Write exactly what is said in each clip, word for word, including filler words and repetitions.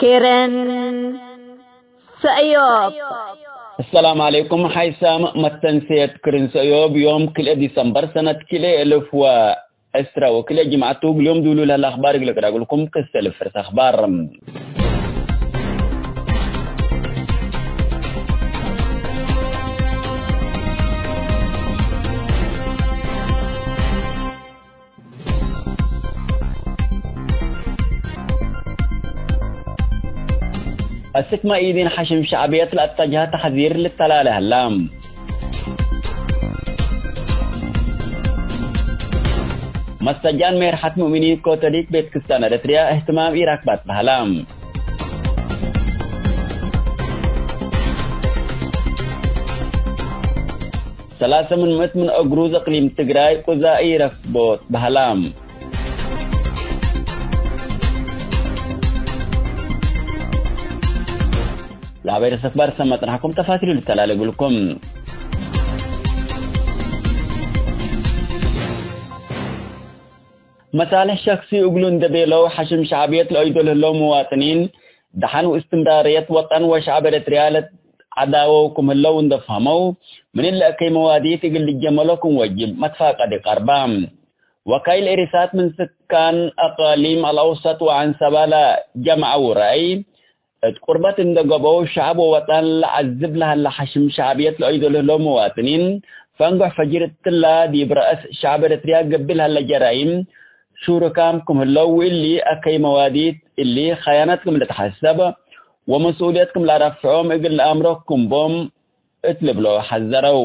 ክርን ሰእዮብ። አሰላሙ ዐለይኩም። ሓይሳም መተንሰየት ክርን ሰእዮብ ዮም ክልኤ ዲሰምበር ሰነት ክልኤ እልፍ ወዕስራ ወክልኤ ጅምዐት ቱ፣ እግል ዮም ዱሉ ለህለ አኽባር እግል እቅረብልኩም ክሰል ፍርስ አኽባር። አስክ መእይዲን ሐሽም ሸዕብየት ለአተጅሀ ተሕዚር ልተላለ ሀላ። መስተጃን ሜርሐት ሙእሚኒን ኮቶሊክ ቤት ክስታን ኤረትርያ እህትማም ኢራክባት በሀላ። ሰላሰ ምን ምእት ምን አግሩዝ እቅሊም ትግራይ ቁዛ ኢረክቦት በሀላ። ለአበይ ርእሰ አኽባር ሰመ ጽናሕኩም ተፋሲሉ ልተላለ እግልኩም። መሳልሕ ሸክሲ እግሉ እንደ ቤለው፣ ሐሽም ሸዕብየት ለአይዶ ለህለው መዋጥኒን፣ ደሐን ወእስትምራርየት ወጠን ወሸዕብ ኤረትርያ ለዐዳወው ክም ህለው እንደ ፈሀመው፣ ምን እለ እከይ መዋዲት እግል ልጀመሎ ክም ወጅብ መትፋቀድ ይቀርባ። ወካይል እሪሳት ምን ስካን አቃሊም አልአውሰጥ ወዐንሰባ ለጀምዐው ረአይ፣ እት ቁርበት እንደ ገብአው ሸዐብ ወወጠን ለዐዝብ ለሀለ ሐሽም ሸዕብየት ለአይዶ ለህለው መዋጥኒን፣ ፈንጎሕ ፈጅር እትላ ዲብ ረአስ ሸዐብ ኤረትርያ ገብእ ለሀለ ጀራይም ሹሩካም ክም ህለው፣ ወእሊ አከይ መዋዲት እሊ ኸያነት ክም ልትሐሰብ ወመስኡልየት ክም ለአረፍዖም እግል ለአምሮ ክም ቦም እት ልብሎ ሐዘረው።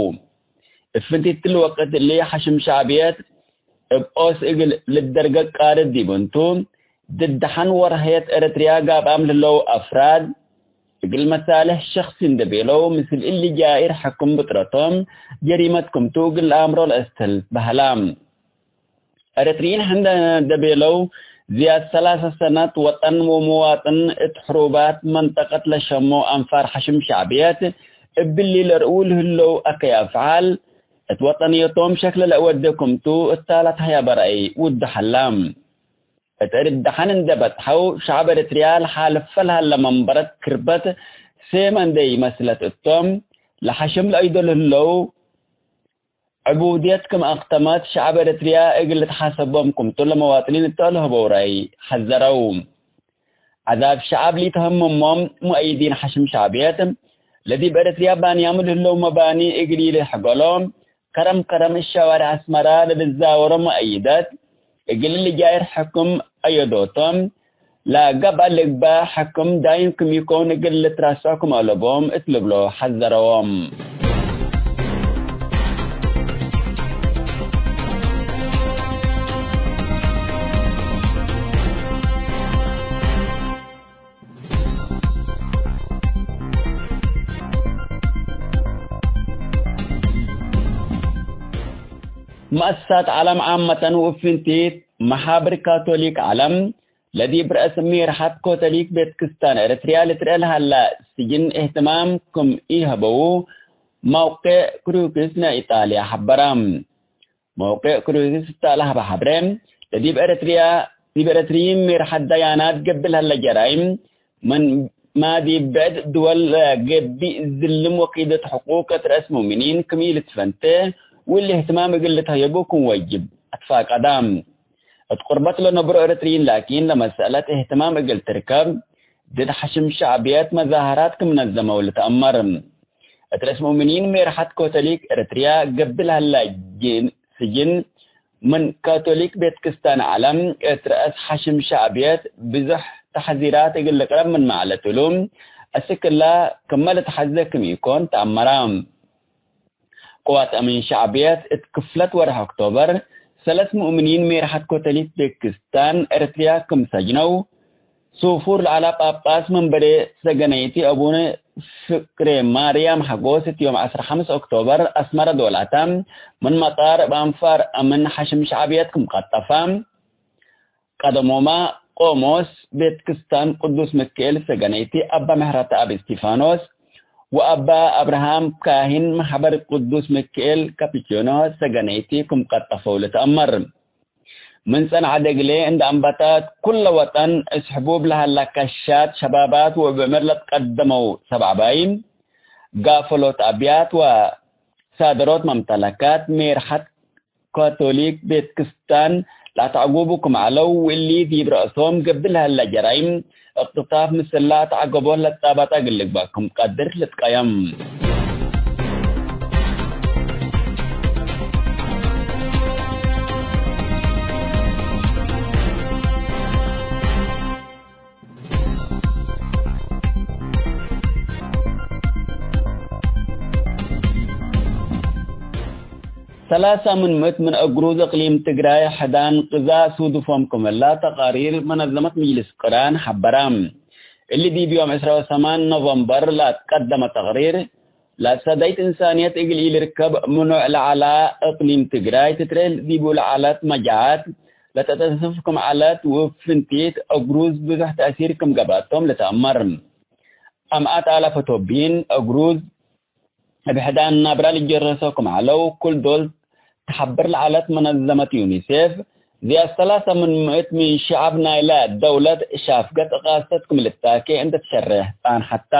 እብ ፍንቲት እሊ ወቅት እሊ ሐሽም ሸዕብየት እብ ኦስ እግል ልደርገ ቃርብ ዲብ እንቱ፣ ድድ ደሐን ወርሀየት ኤረትርያ ጋብአም ለህለው አፍራድ፣ እግል መሳልሕ ሸክሲ እንደ ቤለው፣ ምስል እሊ ጃኢር ሕክም ብጥረቶም ጀሪመት ክምቱ እግል ለአምሮ ለአስተህል በሀላ። ኤረትርይን ሕንደ እንደ ቤለው፣ ዝያድ ሰላሰ ሰነት ወጠን ወመዋጥን እት ሕሩባት መንጠቀት ለሸሞ አንፋር ሐሽም ሸዕብየት፣ እብሊ ለርእዉ ለህለው አከይ አፍዓል፣ እት ወጠንየቶም ሸክለ ለአወዴ ክምቱ እታላት ሀያበ ረአይ ውዱ ሐላ። እት እርድ ደሐን እንደ በጽሐው፣ ሸዐብ ኤረትርያ ለሓልፈ ለሀለ መንበረት ክርበት ሴመ እንዴ ኢመስለት እቶም፣ ለሐሽም ለአይዶ ለህለው ዕቡድየት ክም አክተመት፣ ሸዐብ ኤረትርያ እግል ልትሓሰቦም ክምቱ ለመዋጥኒን እተ ለሀበው ረአይ ሐዘረው። ዐዛብ ሸዐብ ሊተሀምሞም ሙአይዲን ሐሽም ሸዕብየት፣ ለዲብ ኤረትርያ ባንያሙ ለህለው መባኒ እግል ኢልሕገሎ፣ ከረም ከረም ሸዋርዕ አስመራ ለልዛወሮ መአይደት፣ እግል ልጃይር ሕክም አየዶቶም፣ ለገብአ ልግበእ ሕክም ዳይም ክም ኢኮን እግል ልትረሰዕ ክም አለቦም እት ልብሎ ሐዘረዎም። መአሰሳት ዐለም ዓመተን ወእብ ፍንቲት መሓብር ካቶሊክ ዐለም፣ ለዲብ ረአስ ሜርሐት ኮቶሊክ ቤት ክስታን ኤረትርያ ልትርኤ ለሀላ ስጅን እህትማም ክም ኢሀበዉ መውቄዕ ክሩክስ ናይ ኢጣልያ ሐበረ። መውቄዕ ክሩክስ እተ ለሀበ ሐብሬ፣ ለዲብ ኤረትርያ፣ ዲብ ኤረትርይን ሜርሐት ደያናት ገብእ ለሀለ ጀራይም፣ ምን ማ ዲብ ብዕድ ድወል ለገብእ ዝልም ወቂደት ሕቁቅ እት ረአስ ሙእሚኒን ክም ኢልትፈንቴ፣ ወእሊ እህትማም እግል ልትሀየቡ ክም ወጅብ አትፋቀዳ። እት ቁርበት ለነብሮ ኤረትርይን ላኪን፣ ለመሰአለት እህትማም እግል ትርከብ፣ ድድ ሐሽም ሸዕብየት መዛሀራት ክም ነዘመው ልትአመር። እት ረአስ ሙእሚኒን ሜርሐት ኮቶሊክ ኤረትርያ ገብእ ለሀላ ጅን፣ ስጅን፣ ምን ካቶሊክ ቤት ክስታን ዐለም እት ረአስ ሐሽም ሸዕብየት ብዙሕ ተሕዚራት እግል ልቅረብ ምን መዐለት እሉ፣ አስክ እላ ክመ ልትሐዜ ክም ኢኮን ተአመራ። ቅዋት አሚን ሸዕብየት እት ክፍለት ወርሕ ኦክቶበር፣ ሰለስ ሙእሚኒን ሜርሐት ኮቶሊክ ቤት ክስታን ኤረትርያ ክም ሰጅነው፣ ሱፉር ለዐለ ጳጳስ መንበሬ ሰገነይቲ አቡነ ፍቅሬ ማርያም ሐጎስ፣ እት ዮም ዐስር ሐምስ ኦክቶበር አስመረ ዶል አተ፣ ምን መጣር እብ አንፋር አምን ሐሽም ሸዕብየት ክም ቀጠፈ። ቀደሞማ ቆሞስ ቤት ክስታን ቅዱስ ሚካኤል ሰገነይቲ አባ ምህረተአብ እስቲፋኖስ ወአባ አብርሃም ካህን ማሕበር ቅዱስ ሚካኤል ካፒቺኖ ሰገነይቲ ክም ቀጠፈው ልትአመር። ምን ጸንዐ ደግሌ እንደ አንበታት፣ ኩለ ወጠን እት ሕቡብ ለሀላ ከሻት ሸባባት ወእብ ዕምር ለትቀደመው ሰብ ዐባይ፣ ጋፈሎት አብያት ወሳደሮት መምተለካት፣ ሜርሐት ካቶሊክ ቤት ክስታን ለአትዐጉቡ ክም ዐለው፣ ወእሊ ዲብ ረአሶም ገብእ ለሀለ ጀራይም እቅትታፍ ምስላ ተዐገቦት ለትጻባጠ እግል ልግበእ ክም ቀድር ልትቀየም። ሰላሳ ምን ምእት ምን እግሩዝ እቅሊም ትግራይ ሕዳን ቅዛ ሱዱፎም ክምላ ተቃሪር መነዘመት ምጅልስ ቅራን ሐበራ። እሊ ዲብ ዮም ዕስራ ወሰማን ኖቨምበር ለአትቀደመ ተቅሪር፣ ለሰዳይት እንሳንየት እግል ኢልርከብ ምኑዕ ለዐላ እቅሊም ትግራይ ትትረኤ ዲቡ ለዐለት መጃዓት ለተአተስፍ ክም ዐለት፣ ወእብ ፍንቲት እግሩዝ ብዙሕ ተእሲር ክም ገብአቶም ልትአመር። አምአት አላፍ እቶብይን እግሩዝ እብ ሕዳን ናብራ ልጀረሶ ክም ዐለው፣ ኩል ዶል ተሐብር ለዐለት መነዘመት ዩኒሴፍ፣ ዝያድ ሰላሳ ምን ምእት ምን ሸዐብ ናይለ ደውለት ሻፍገት እቃሰት ክም ልታኬ እንደ ትሸሬሕ ጻንሐታ።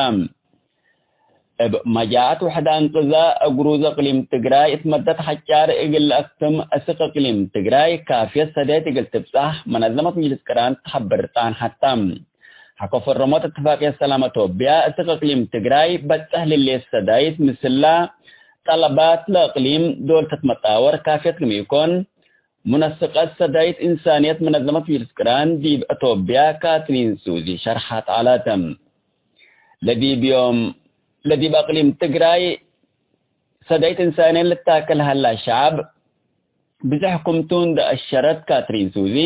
እብ መጃዐት ወሕዳን ቅዛ እግሩዝ እቅሊም ትግራይ እት መደት ሐጫር እግል ለአክትም፣ እስክ እቅሊም ትግራይ ካፍየት ሰዳይት እግል ትብጻሕ መነዘመት ምጅልስ ቅራን ተሐብር ጻንሐታ። ሐቆ ፈረሞት እትፋቅየት ሰላም አቶብያ፣ እስክ እቅሊም ትግራይ በጽሕ ልሌት ሰዳይት ምስላ ጠለባት ለእቅሊም ዶል ትትመጣወር ካፍየት ክም ኢኮን፣ ሙነስቀት ሰዳይት እንሳንየት መነዘመት ምጅልስ ቅራን ዲብ አቶብያ ካትሪን ሱዚ ሸርሐት ዐለት። ለዲብ ዮም፣ ለዲብ አቅሊም ትግራይ ሰዳይት እንሳንየት ልታከል ሀላ ሸዐብ ብዝሕ ክምቱ እንደ አሸረት ካትሪን ሱዚ፣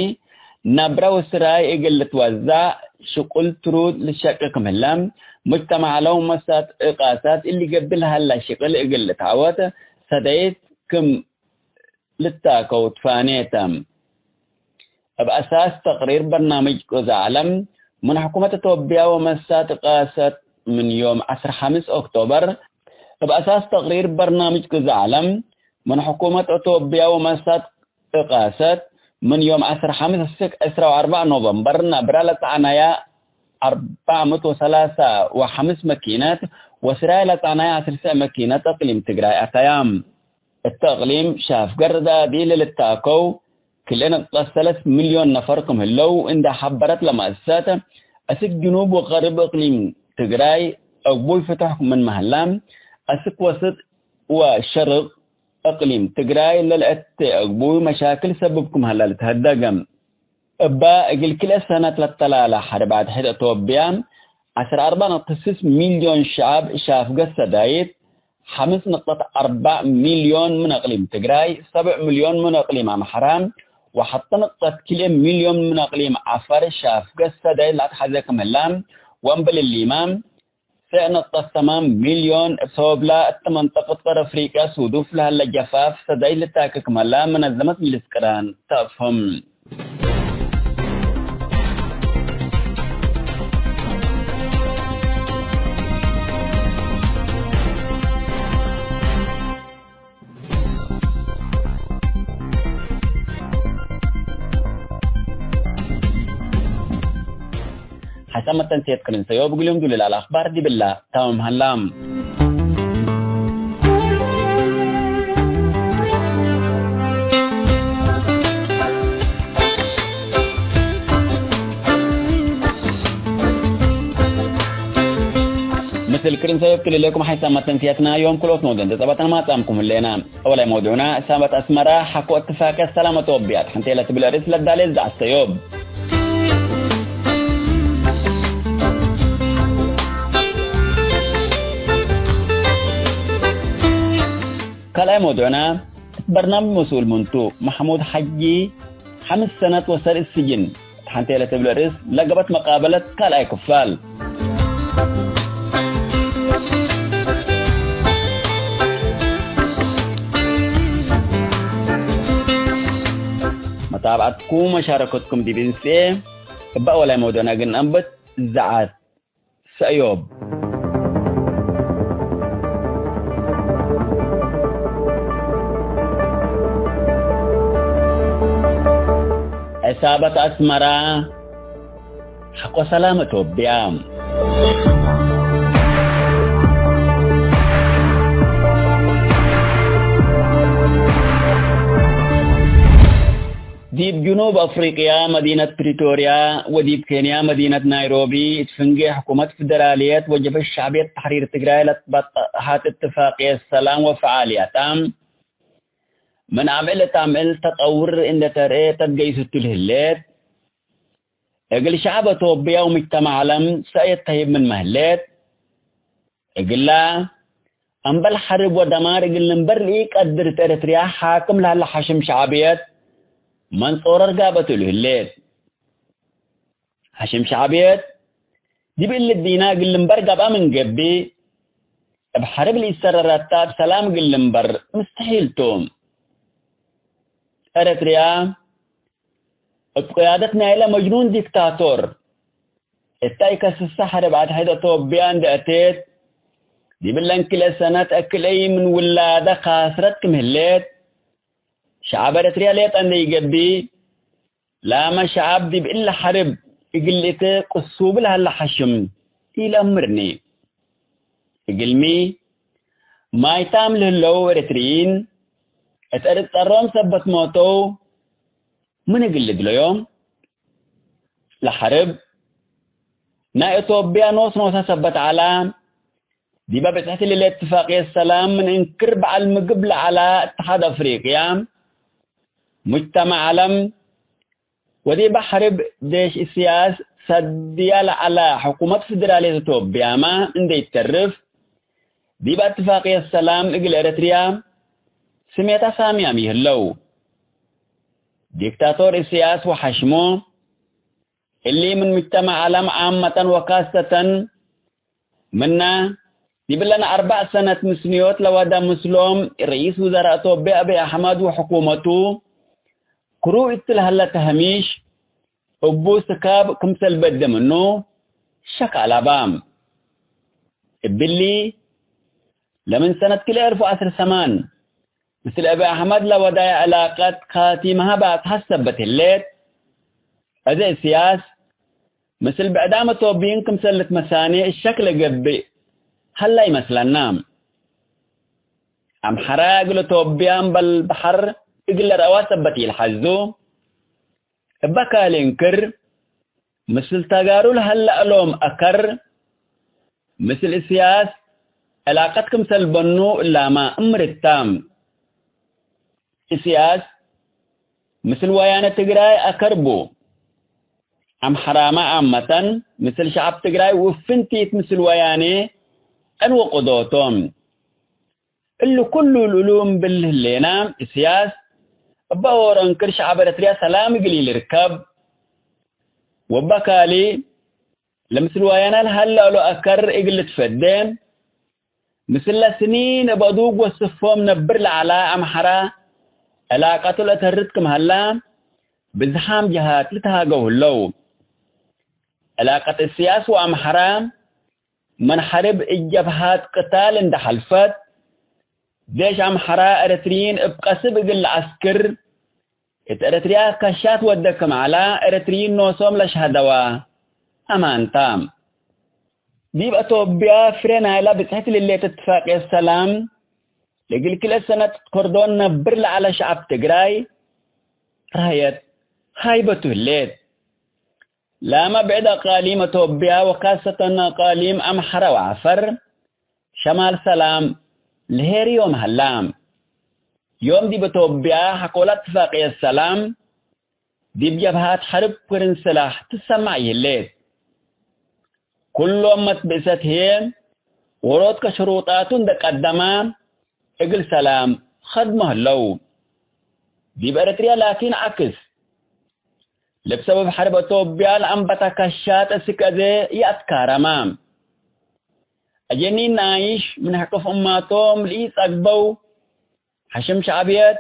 ናብራ ወስራይ እግል ልትወዛዕ ሽቁል ትሩድ ልትሸቄ ክም ህለ፣ ሙጅተማዕ ለው መሳት እቃሳት እሊ ገብእ ለሀላ ሽቅል እግል ልትዐወት ሰዳይት ክም ልታከው ትፋኔተ። እብ አሳስ ተቅሪር በርናምጅ ቅዛ ዐለም ምን ሕኩመት አቶብያ ወመሳት እቃሰት ምን ዮም ዐስር ሐምስ ኦክቶበር፣ እብ አሳስ ተቅሪር በርናምጅ ቅዛ ዐለም ምን ሕኩመት አቶብያ ወመሳት እቃሰት ምን ዮም ዐስር ሐምስ እስክ ዕስራ ወአርበዕ ኖቨምበር ናብራ ለጸዐናያ አርበዕ ምእት ወሰላሳ ወሐምስ መኪነት ወስራይ ለጸዐናያ ዐስር ሰዕ መኪነት እቅሊም ትግራይ አተያ። እት እቅሊም ሻፍገር ዳዲ ለልታከው ክልኤ ነጥብ ሰለስ ሚልዮን ነፈር ክም ህለው እንደ ሐበረት ለመአሰሰት፣ አስክ ጅኑብ ወቀርብ እቅሊም ትግራይ አግቡይ ፍቱሕ ምን መህላ፣ አስክ ወስጥ ወሸርቅ እቅሊም ትግራይ ለልአቴ አግቡይ መሻክል ሰብብ ክም ሀላ ልትሀደገ። እበ እግል ክልኤ ሰነት ለተላለ ሐርብ አድሕድ አቶብያ፣ ዐስር አርበዕ ነጥብ ስስ ሚልዮን ሸዐብ ሻፍገት ሰዳይት፣ ሐምስ ነጥብ አርበዕ ሚልዮን ምን እቅሊም ትግራይ፣ ሰብዕ ሚልዮን ምን እቅሊም አምሐራ፣ ወሐተ ነጥብ ክልኤ ሚልዮን ምን እቅሊም ዐፈር ሻፍገት ሰዳይት ለአትሐዜ ክም ህላ፣ ወእምብል እሊመ፣ ሰዕ ነጥብ ተማን ሚልዮን እብ ሰበብላ እት መንጠቀት ቀር አፍሪቅያ ሱዱፍ ለሀለ ጀፋፍ ሰዳይት ልታከክ መላ መነዘመት ምጅልስ ቅራን ተአፍህም። ሐሳብ መተንስየት ክርን ሰዮብ እግልም ዱልል አልአኽባር ዲብላ ታምም ሀላ። ምስል ክርን ሰዮብ ክልሌኩም ሐሳብ መተንስየትና ዮም ክልኦት ኖደን ተጸባተን ማጻምኩም ህሌና። አወላይ መውዱዕና፣ እሳበት አስመራ ሐቆ እትፋቅየት ሰላም አቶብያ ተሐንቴ ለትብል ርእስ ለዳሌ ዘዐት ሰዮብ። ካልኣይ መውዱዕና፣ እት በርናምጅ መስኡል ምንቱ፣ መሕሙድ ሐጂ፣ ሐምስ ሰነት ወሰር እት ስጅን። እት ሐንቴ ለትብል ርእስ ለገብአት መቃበለት ካልኣይ ክፋል። መታብዐትኩም ወመሻረከትኩም ዲብ እንስኤ፣ እበ አወላይ መውዱዕና እግል ነአንብት ዘዐት ሰእዮብ። ክታበት አስመራ፣ ሐቆ ሰላም አቶብያ። ዲብ ጅኑብ አፍሪቅያ መዲነት ፕሪቶርያ ወዲብ ኬንያ መዲነት ናይሮቢ እት ፍንጌ ሕኩመት ፍደራልየት ወጀብህት ሸዕብየት ተሕሪር ትግራይ ለትበጠሐት እትፋቅየት ሰላም ወፈዓልያታ፣ ምን አምዕል እት አምዕል ተጠውር እንዴ ተርኤ ተትገይስቱ ለህሌት፣ እግል ሸዐብ አቶብያ ወምጅተማዕ ዐለም ሰእየት ተህይብ ምንመ ህሌት፣ እግላ፣ እምበል ሐርብ ወደማር እግል ልንበር ለኢቀድር እት ኤረትርያ ሓክም ለሀለ ሐሽም ሸዕብየት መንጾረር ጋብአት እሉ ህሌት። ሐሽም ሸዕብየት ዲብ እሊ ዲና እግል ልንበር ገብአ ምን ገብእ፣ እብ ሐርብ ለኢሰረረታ እብ ሰላም እግል ልንበር ምስተሒል ቱ። ኤረትርያ እብ ቅያደት ናይለ መጅኑን ዲክታቶር እተ ኢከስሰ ሐርብ አድሕድ አቶብያ እንዴ አቴት፣ ዲብለን ክልኤ ሰነት አክልኤ ምን ውላደ ካስረት ክም ህሌት፣ ሸዐብ ኤረትርያ ሌጠ እንዴ ኢገብእ፣ ላመ ሸዐብ ዲብ እለ ሐርብ እግል ልእተ ቅሱብ ለሀለ ሐሽም ኢለአምርኒ። እግልሚ፣ ማይታም ለህለው ኤረትርዪን እት አርድ ጸሮም ሰበት ሞተው፣ ምን እግል ልድለዮም? ለሐርብ ናይ አቶብያ ኖስ ኖሰ ሰበት ዐላ፣ ዲበ ብጽሕት ለህሌት እትፋቅየት ሰላም ምን እንክር በዐል ምግብ ለዐላ እትሓድ አፍሪቅያ፣ ሙጅተመዕ ዐለም፣ ወዲበ ሐርብ ዴሽ እስያስ ሰድያ ለዐለ ሕኩመት ፍድራልየት አቶብያመ እንዴ ኢተርፍ፣ ዲብ አትፋቅየት ሰላም እግል ኤረትርያ ስሜት አሳምያም ይህለው። ዲክታቶር እስያስ ወሐሽሙ፣ እሊ ምን ሙጅተመዕ ዐለም ዓመተን ወካሰተን ምነ፣ ዲብለን አርበዕ ሰነት ምስንዮት ለወደ ምስሎም ረኢስ ውዘራእ አቶብያ አብይ አሕመድ ወሕኩመቱ፣ ክሩእ እት ለሀለ ተህሚሽ እቡ ስካብ ክምሰል በደ ምኑ ሸክ አለበ። እብሊ፣ ለምን ሰነት ክልኤ አልፍ ወዐስር ሰማን፣ ምስል አቢ አሕመድ ለወዳየ ዕላቀት ካቲመሀ ባጽሐት ሰበት ህሌት። አዜ እስያስ፣ ምስል ብዕዳም አቶብይን ክምሰል ልትመሳኔ እሸክ ለገብእ ሀላ ይመስለና። አምሐራ እግል አቶብያ እምበል በሐር እግል ለረአዋ ሰበት ኢልሐዙ። እበ ካልእ እንክር፣ ምስል ተጋሩ ለሀለ እሎም አከር፣ ምስል እስያስ ዕላቀት ክምሰል በኑ እላመ እምርታ። እስያስ ምስል ወያነ ትግራይ አከር ቡ። አምሐራመ አመተን ምስል ሸዐብ ትግራይ ውፍንቲት ምስል ወያኔ ቀን ወቅዶቶም። እሊ ኩሉ ልእሉ እምብል ህሌና፣ እስያስ እበ ኦሮ እንክር ሸዐብ ኤረትርያ ሰላም እግል ኢልርከብ፣ ወእበ ካልእ ለምስል ወያነ ለሀለ እሉ አከር እግል ልትፈዴ፣ ምስለ ስኒን እብ አዱግ ወስፎም ነብር ለዐለ አምሐራ ዕላቀቱ ለተርድ ክም ሀላ፣ ብዝሓም ጀሃት ልትሃገው ህለው። ዕላቀት እስያስ ወአምሐራ፣ ምን ሐርብ እብ ጀብሃት ቅታል እንደ ሐልፈት፣ ዴሽ አምሐራ ኤረትርዪን እብ ቀስብ እግል ለዐስክር፣ እት ኤረትርያ ከሻት ወደ ክም ዐላ፣ ኤረትርዪን ኖሶም ለሸህደዋ አማንታ። ዲብ አቶብያ ፍሬ ናይላ ብጽሕት ልሌት እትፋቅየት ሰላም፣ ለእግል ክልኤ ሰነት እት ኮርዶን ነብር ለዐለ ሸዐብ ትግራይ፣ ራየት ሃይበቱ ህሌት። ላመ ብዕድ አቃሊም አቶብያ ወካሰተን አቃሊም አምሐረ ወዐፈር፣ ሸማል ሰላም ልሄርዮም ሀላ። ዮም ዲብ አቶብያ ሐቆለ እትፋቅየት ሰላም፣ ዲብ ጀብሃት ሐርብ ክርን ስላሕ ትሰማዕ ይህሌት። ኩሎም መትብእሰት ህዬ፣ ዎሮት ከሽሩጣቱ እንደ ቀደማ፣ እግል ሰላም ኸድሞ ህለው። ዲብ ኤረትርያ ላኪን ዐክስ። ለብሰበብ ሐርብ አቶብያ ለአንበተ ከሻት እስክ አዜ ይአትካረማ። አጀኒን ነኣይሽ ምን ሕቅፍ እማቶም ለኢጸግበው፣ ሐሽም ሸዕብየት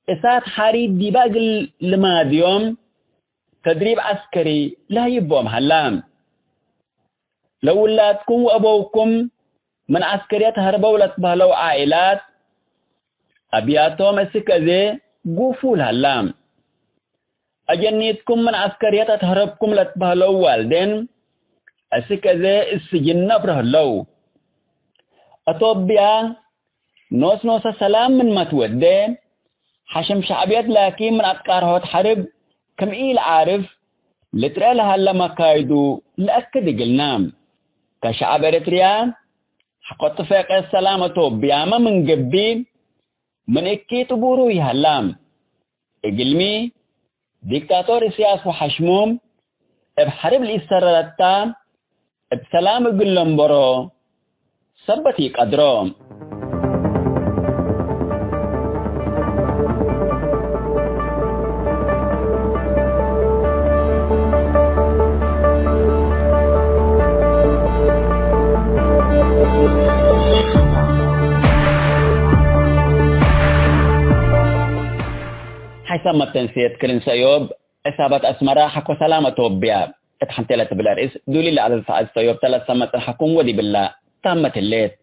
እሳት ሐሪት ዲበ እግል ልማድዮም ተድሪብ ዐስከሪ ለህይቦም ሀላ። ለውላድኩም ወአበውኩም ምን ዐስከርየት ሀርበው ለትበህለው ዓኢላት፣ አብያቶም እስክ አዜ ጉፉል ሀላ። አጀኒትኩም ምን ዐስከርየት አትሀረብኩም ለትበህለው ዋልዴን፣ እስክ አዜ እብ ስጅን ነብሮ ህለው። አቶብያ ኖስ ኖሰ ሰላም ምንመ ትወዴ፣ ሐሽም ሸዕብየት ላኪን ምን አትቃርሖት ሐርብ ክም ኢለዓርፍ ልትርአ ለሀለ መካይዱ ለአክድ እግልና። ከሸዐብ ኤረትርያ ሐቆ እትፋቅየት ሰላም አቶብያመ ምን ገብእ፣ ምን እኪ ጥቡሩ ይሀላ። እግልሚ፣ ዲክታቶር እስያስ ወሐሽሙ እብ ሐርብ ለኢሰረረታ፣ እብ ሰላም እግል ለንበሮ ሰበት ኢቀድሮ። ሓይሳም መተንስየት ክርን ሰእዮብ፣ ዕሳበት አስመረ ሐቆ ሰላም አቶብያ እት ሐንቴ ለትብል አርእስ ዱሊ ለዐለት ሰዓት ሰእዮብ ተለሰመ ጽንሐኩም ወዲብላ ታመት ህሌት።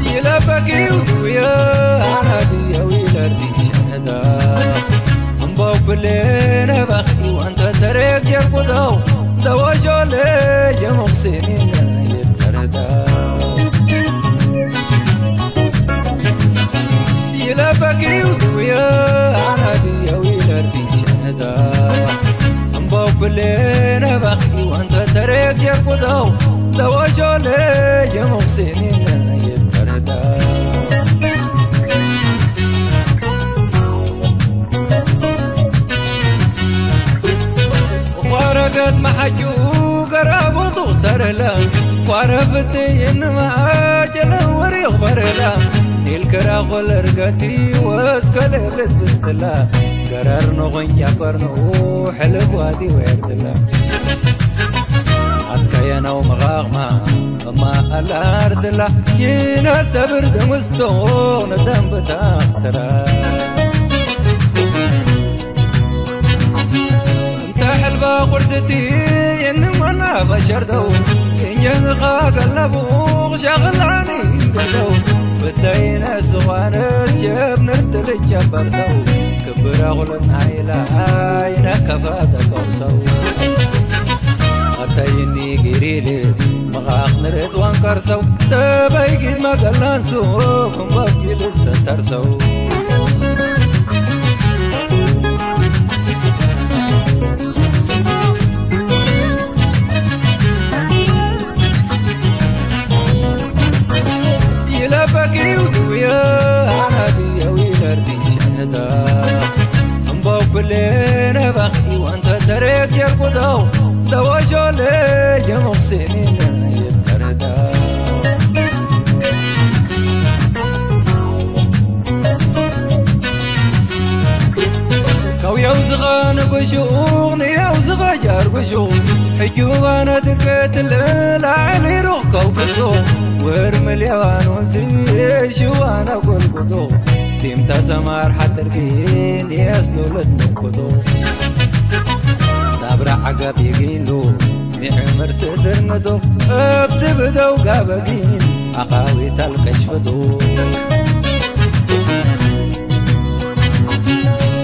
ይለበኪው ዱየ አናድየው ይለርዲ ሸነታ እምበው ኩሌነ በኺ ወንተ ተሬክ ጀርቁተው ተወሾለ የሙክሲኒነ ይተረታ ይለበኪው ዱየ አናድየው ይለርዲ ሸነታ እምበው ኩሌነ በኺ ወንተ ተሬክ ጀርቁተው ተወሾለ የሙክሲኒነ ይተረታ ቋረገት መሓጩ ገራቡቱ ተረለ ቋረብት ይንማ ጀለ ወሪቕ በረለ ኢልከራኹል እርገቲ ወስከለ ብትብስትላ ገረር ንኹን ጃፈር ንኡ ሕልብ ዋዲ ወየርትላ አትከየነው መቓቕማ እማ አላርትላ ይነሰብር ደምስቶ ንደንብታ ትራ እንተ ሕልባ ቁርትቲ የንመና በሸርተው እንጀዝኻ ገለቡ ሸኽላኒ ገለው ብተይነ ስዋነት ሸብ ንርትልቸ በርሰው ክብረ ኹልን ኃይላ አይነ ከፈተ ቀውሰው አተይኒ ጊሪል መቓቕ ንርት ወንቀርሰው ተበይጊት መገላንሱ ክምበብ ይልሰተርሰው ይለበኪው ዱየ አናድየው ይለርዲ ሸነታ እምበው ኩሌነ በኺ ወንተ ተሬክ ጀርቁተው ተወሾለ የሙክሲኒነ ይተረታ ከውየው ዝኸ ንጉሹቕ ንየው ዝኸ ጃርጉሹቕ ሕጁባነ ትከትል ላዕሊ ሩኽ ከውክቶ ወር ምልያዋኖስ ሽዋነ ጎልጉቶ ቲምተ ሰማር ሐትርኪን የስሉለት ንኩቶ ናብረ ዐገብ ይጊሉ ሚዕምር ስድር ምቶ እብ ስብደው ጋበጊን አኻዊት አልከሽፍቱ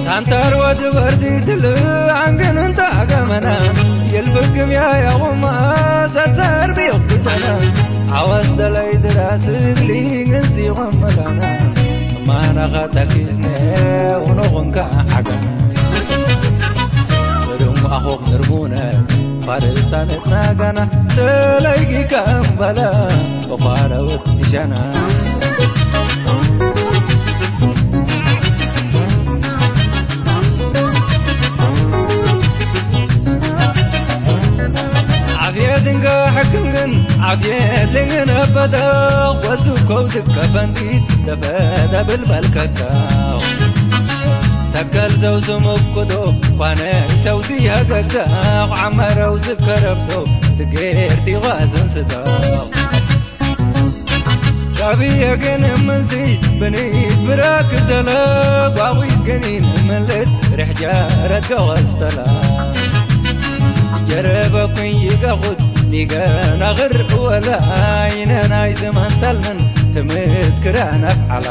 ታንታር ወድ በርዲትል አንግን እንተ አገመና የልፍግም ያያውማ ሰሰር ቢዮክተና አወስ ደላይ ድራስት ሊግን ሲቆመላና ማነኸ ተኪስነ ውኖኹንካ ሐገና እድም አኹክ ንርቡነ ፋርሳነት ናጋና ተለይጊካ እምበለ ወፋረውት እሸና ዓፍየት እንገ ሕክም ግን ዓፍየት ልንግነበተ ወስኮው ትከፈንቲ ተፈደብል በልከታው ተከል ዘው ስምኩዶ ኳነ ሰው ሲያገግዛው ዓመረው ዝከረብቶ ትጌርቲ ዋዝን ስዳው ሻብየ ግን ምንሲ ብኒት ብራክ ዘለ ጓዊት ገኒን ምልት ርሕ ጀረት ገወስተላ ጀረበኩኝ ይገኹት ኒገ ነግር ወለ አይነ ናይ ዘመን ተልምን ትምት ክረ ነፍዓላ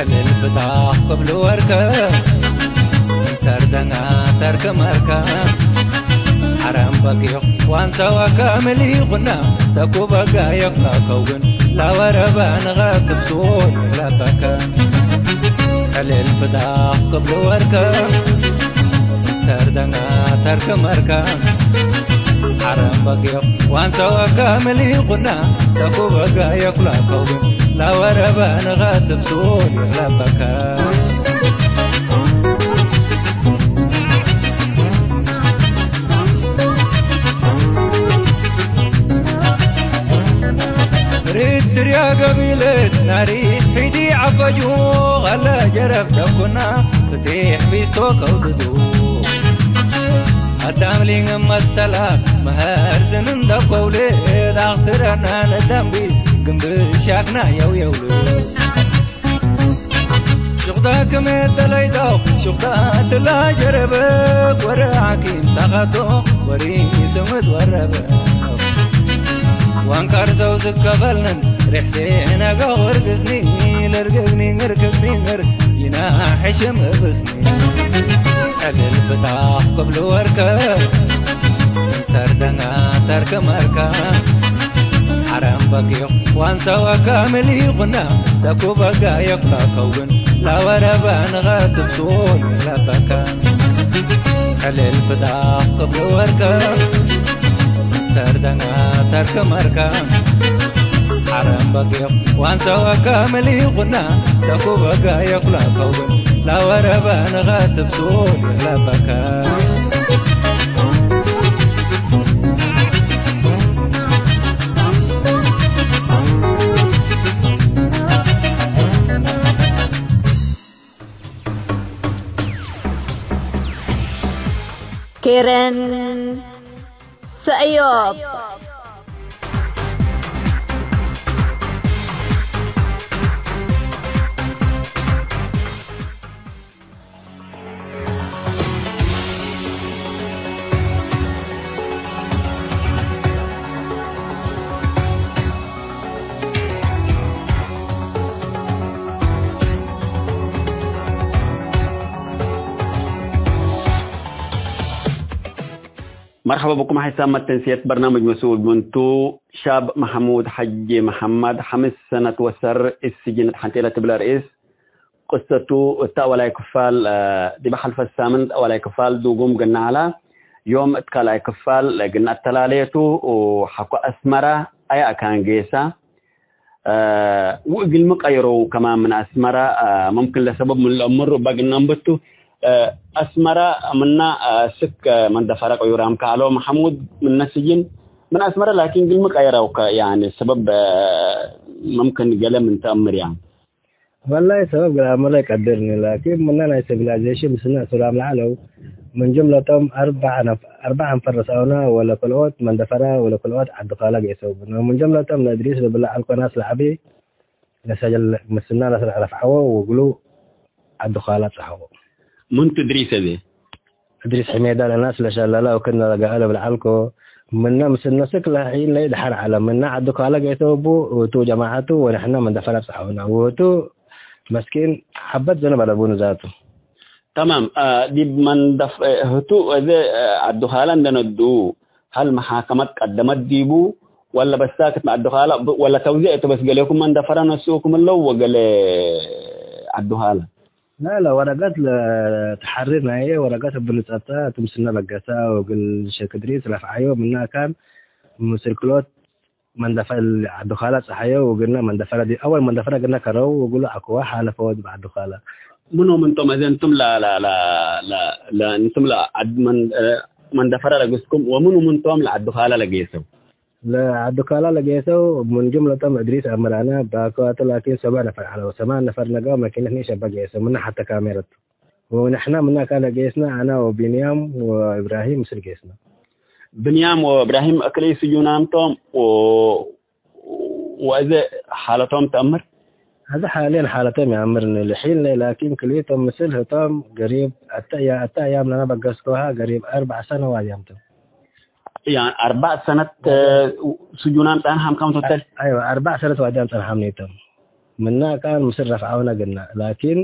ዕልል ፍታኽ ቅብሉ ወርከ ተርደና ተርክ መርከ ሐረም በጊዕ ዋንሳዋ ካምል ይኹና ተኩበ ጋየፍ ላከውን ላወረበ ንኸ ክብሱን ለበከ ዕልል ፍታኽ ቅብሉ ወርከ ተርደና ተርክ መርከ ሐረም በጊዕ ዋንሳዋ ካምል ይኹና ተኩበ ጋየፍ ላከውን ላወረበ ንኸ ክብሱን ለበከ ርትርያ ገቢለት ናሪ ሒዲ ዐፈጁ ኸለ ጀረብ ደኩና ፍቴሕ ቢስቶ ከውድዱ አዳም ሊንግ መስተላ መሀር ዝን እንደ ከውልድ አኽስረና ለደምቢ ግንብ ሻክና የውየውልድ ሹቅታ ክም ተለይተው ሹቅታ ትላ ጀረበ ወረ ሐኪም ተኸቶ ወሪ ስምት ወረበ ዋንካር ሰው ዝከበልንን ርሕሴ ነገ ወርግዝኒ ለርግዝኒ ንርግዝኒ ንር ይና ሕሽም እብስኒ ዕልል ፍታኽ ቅብሉ ወርከ ተርደና ተርክ መርከ ሐረም በጊዕ ዋንሳዋ ካምል ይኹና ተኩበ ጋየፍ ላከውን ላወረበ ንኸ ክብሱን ለበከ ዕልል ፍታኽ ቅብሉ ወርከ ተርደና ተርክ መርከ ሐረም በጊዕ ዋንሳዋ ካምል ይኹና ተኩበ ጋየፍ ላከውን ላወረበ ንኸ ክብሱን ለበከ ኬረን ሰእዮብ። መርሐበ ብኩም ሐይሳም መተንስየት በርናምጅ መስኡል ምንቱ፣ ሻብ መሐሙድ ሐጂ መሐመድ ሐምስ ሰነት ወሰር እት ስጅን ተሐንቴ ለትብለ ርኢስ ቅሰቱ እተ አወላይ ክፋል፣ እ፣ ዲብ ሐልፈ ሳምንት አወላይ ክፋል ዱጉም ገና ዐላ። ዮም እት ካልኣይ ክፋል ግና አተላሌቱ ሐቆ አስመራ አያ አካን ጌሳ፣ እ፣ ወእግልሚ ቀይረው ከማን ምን አስመራ፣ እ፣ ሙምክን ለሰበብ ምን ለአምሩ እበ ግና እንብቱ፣ እ፣ አስመራ ምና፣ እ፣ ስክ፣ እ፣ መንደፈረ ቀዩራም ከአሎ መሐሙድ ምነ ስጅን ምን አስመራ ላኪን ግልሚ ቀይረው ከ-፣ ያኒ ሰበብ፣ እ፣ ሙምክን ገሌ ምን ተአምር ያን። ወላሂ ሰበብ ግል አምረ ይቀድርኒ፣ ላኪን ምነ ናይ ሲቪላይዜሽን ምስልነ እሱራም ለዐለው፣ ምን ጅምለቶም አርበዕ ነፍ-፣ አርበዕ አንፈር ረስአውነ ወለክልኦት መንደፈረ ወለክልኦት ዐዲ ካለ ገይሰው ብነ። ምን ጅምለቶም ለእድሪስ ልብል ለዐልኮ ናስ ለዐቢ ለሰጀል ምስልነ ረፍዐዎ ወእግሉ ዐዲ ካለ ጸሐዎ። ምን ቱ እድሪስ እዜ? እድሪስ ሕሜዳ ለናስ ለሸለለ ወክድነ ለገአ ለብል ዐልኮ። ምነ ምስል ነስክ ለሐይን ለኢደሐር ዐለ። ምነ ዐዱ ካለ ገይሰው እቡ፣ እቱ ጀማዐቱ ወንሕነ መንደፈረ ብጽሐውነ። ወህቱ መስኪን ሐበት ዘንብ አለቡኑ ዛቱ። ተማም፣ አ፣ ዲብ መንደፍ-፣ እ፣ ህቱ እዘ፣ እ፣ ዐዱ ካለ እንደ ነዱ፣ ሀል መሓከመት ቀደመት ዲቡ፣ ወለ በስ ሳክት ዐዱ ካለ፣ ወለ ተውዜዕ እቱ በስ ገሌኩም መንደፈረ ነስኡኩም እለው ወገሌ ዐዱ ካለ? ላ፣ ላ፣ ወረቀት ለተሐሪር ናየ ወረቀት እብ ንጸብጠ እቱ ምስልነ በገሰ ወእግል ሼክ እድሪስ ረፍዐዮ። ምነ አካን ምስል ክልኦት መንደፈ ዐዱ ካለ ጸሐዮ ወእግልነ መንደፈረ ዲብ አወል መንደፈረ እግልነ ከረው ወእግሉ ዐክወ ሓለፈወ ዲብ ዐዱ ካለ። ምኑ ምንቶም እዘ እንቱም ለ-፣ ለ-፣ ለ-፣ ለ-፣ ለ-፣ እንቱም ለዐድ መን-፣ መንደፈረ ለግስኩም ወምኑ ምንቶም ለዐዱ ካለ ለጌሰው? ለዐዱ ካላ ለጌሰው ምን ጅምለቶም እድሪስ አምር አነ ባኮ አተ ላኪን ሰብዕ ነፈር ዐለው። ሰማን ነፈር ነገው መኪነት ኒሸ በ ጌሰው ምነ ሐተ ካሜረት። ወንሕና ምነ አካለ ጌስነ አነ ወቢንያም ወእብራሂም ምስል ጌስነ። ብንያም ወእብራሂም እክልኤ ስጁናም ቶም ወ-፣ ወአዜ ሓለቶም ተአምር? አዜ ሓልየን ሓለቶም ይአምርኒ ልሒልነ፣ ላኪን ክልኢቶም ምስል ህቶም ገሪብ አተ እያ-፣ አተ አያም ለነ በገስኮሃ ገሪብ አርበዕ ሰነ ዋድያም ቶም። ያ አርበዕ ሰነት፣ እ፣ ስጁናም ጸንሐም ከም ቶተል? አይወ፣ አርበዕ ሰነት ዋድያም ጸንሐም ኒቶም። ምና ቃል ምስል ረፍዐውነ ግና፣ ላኪን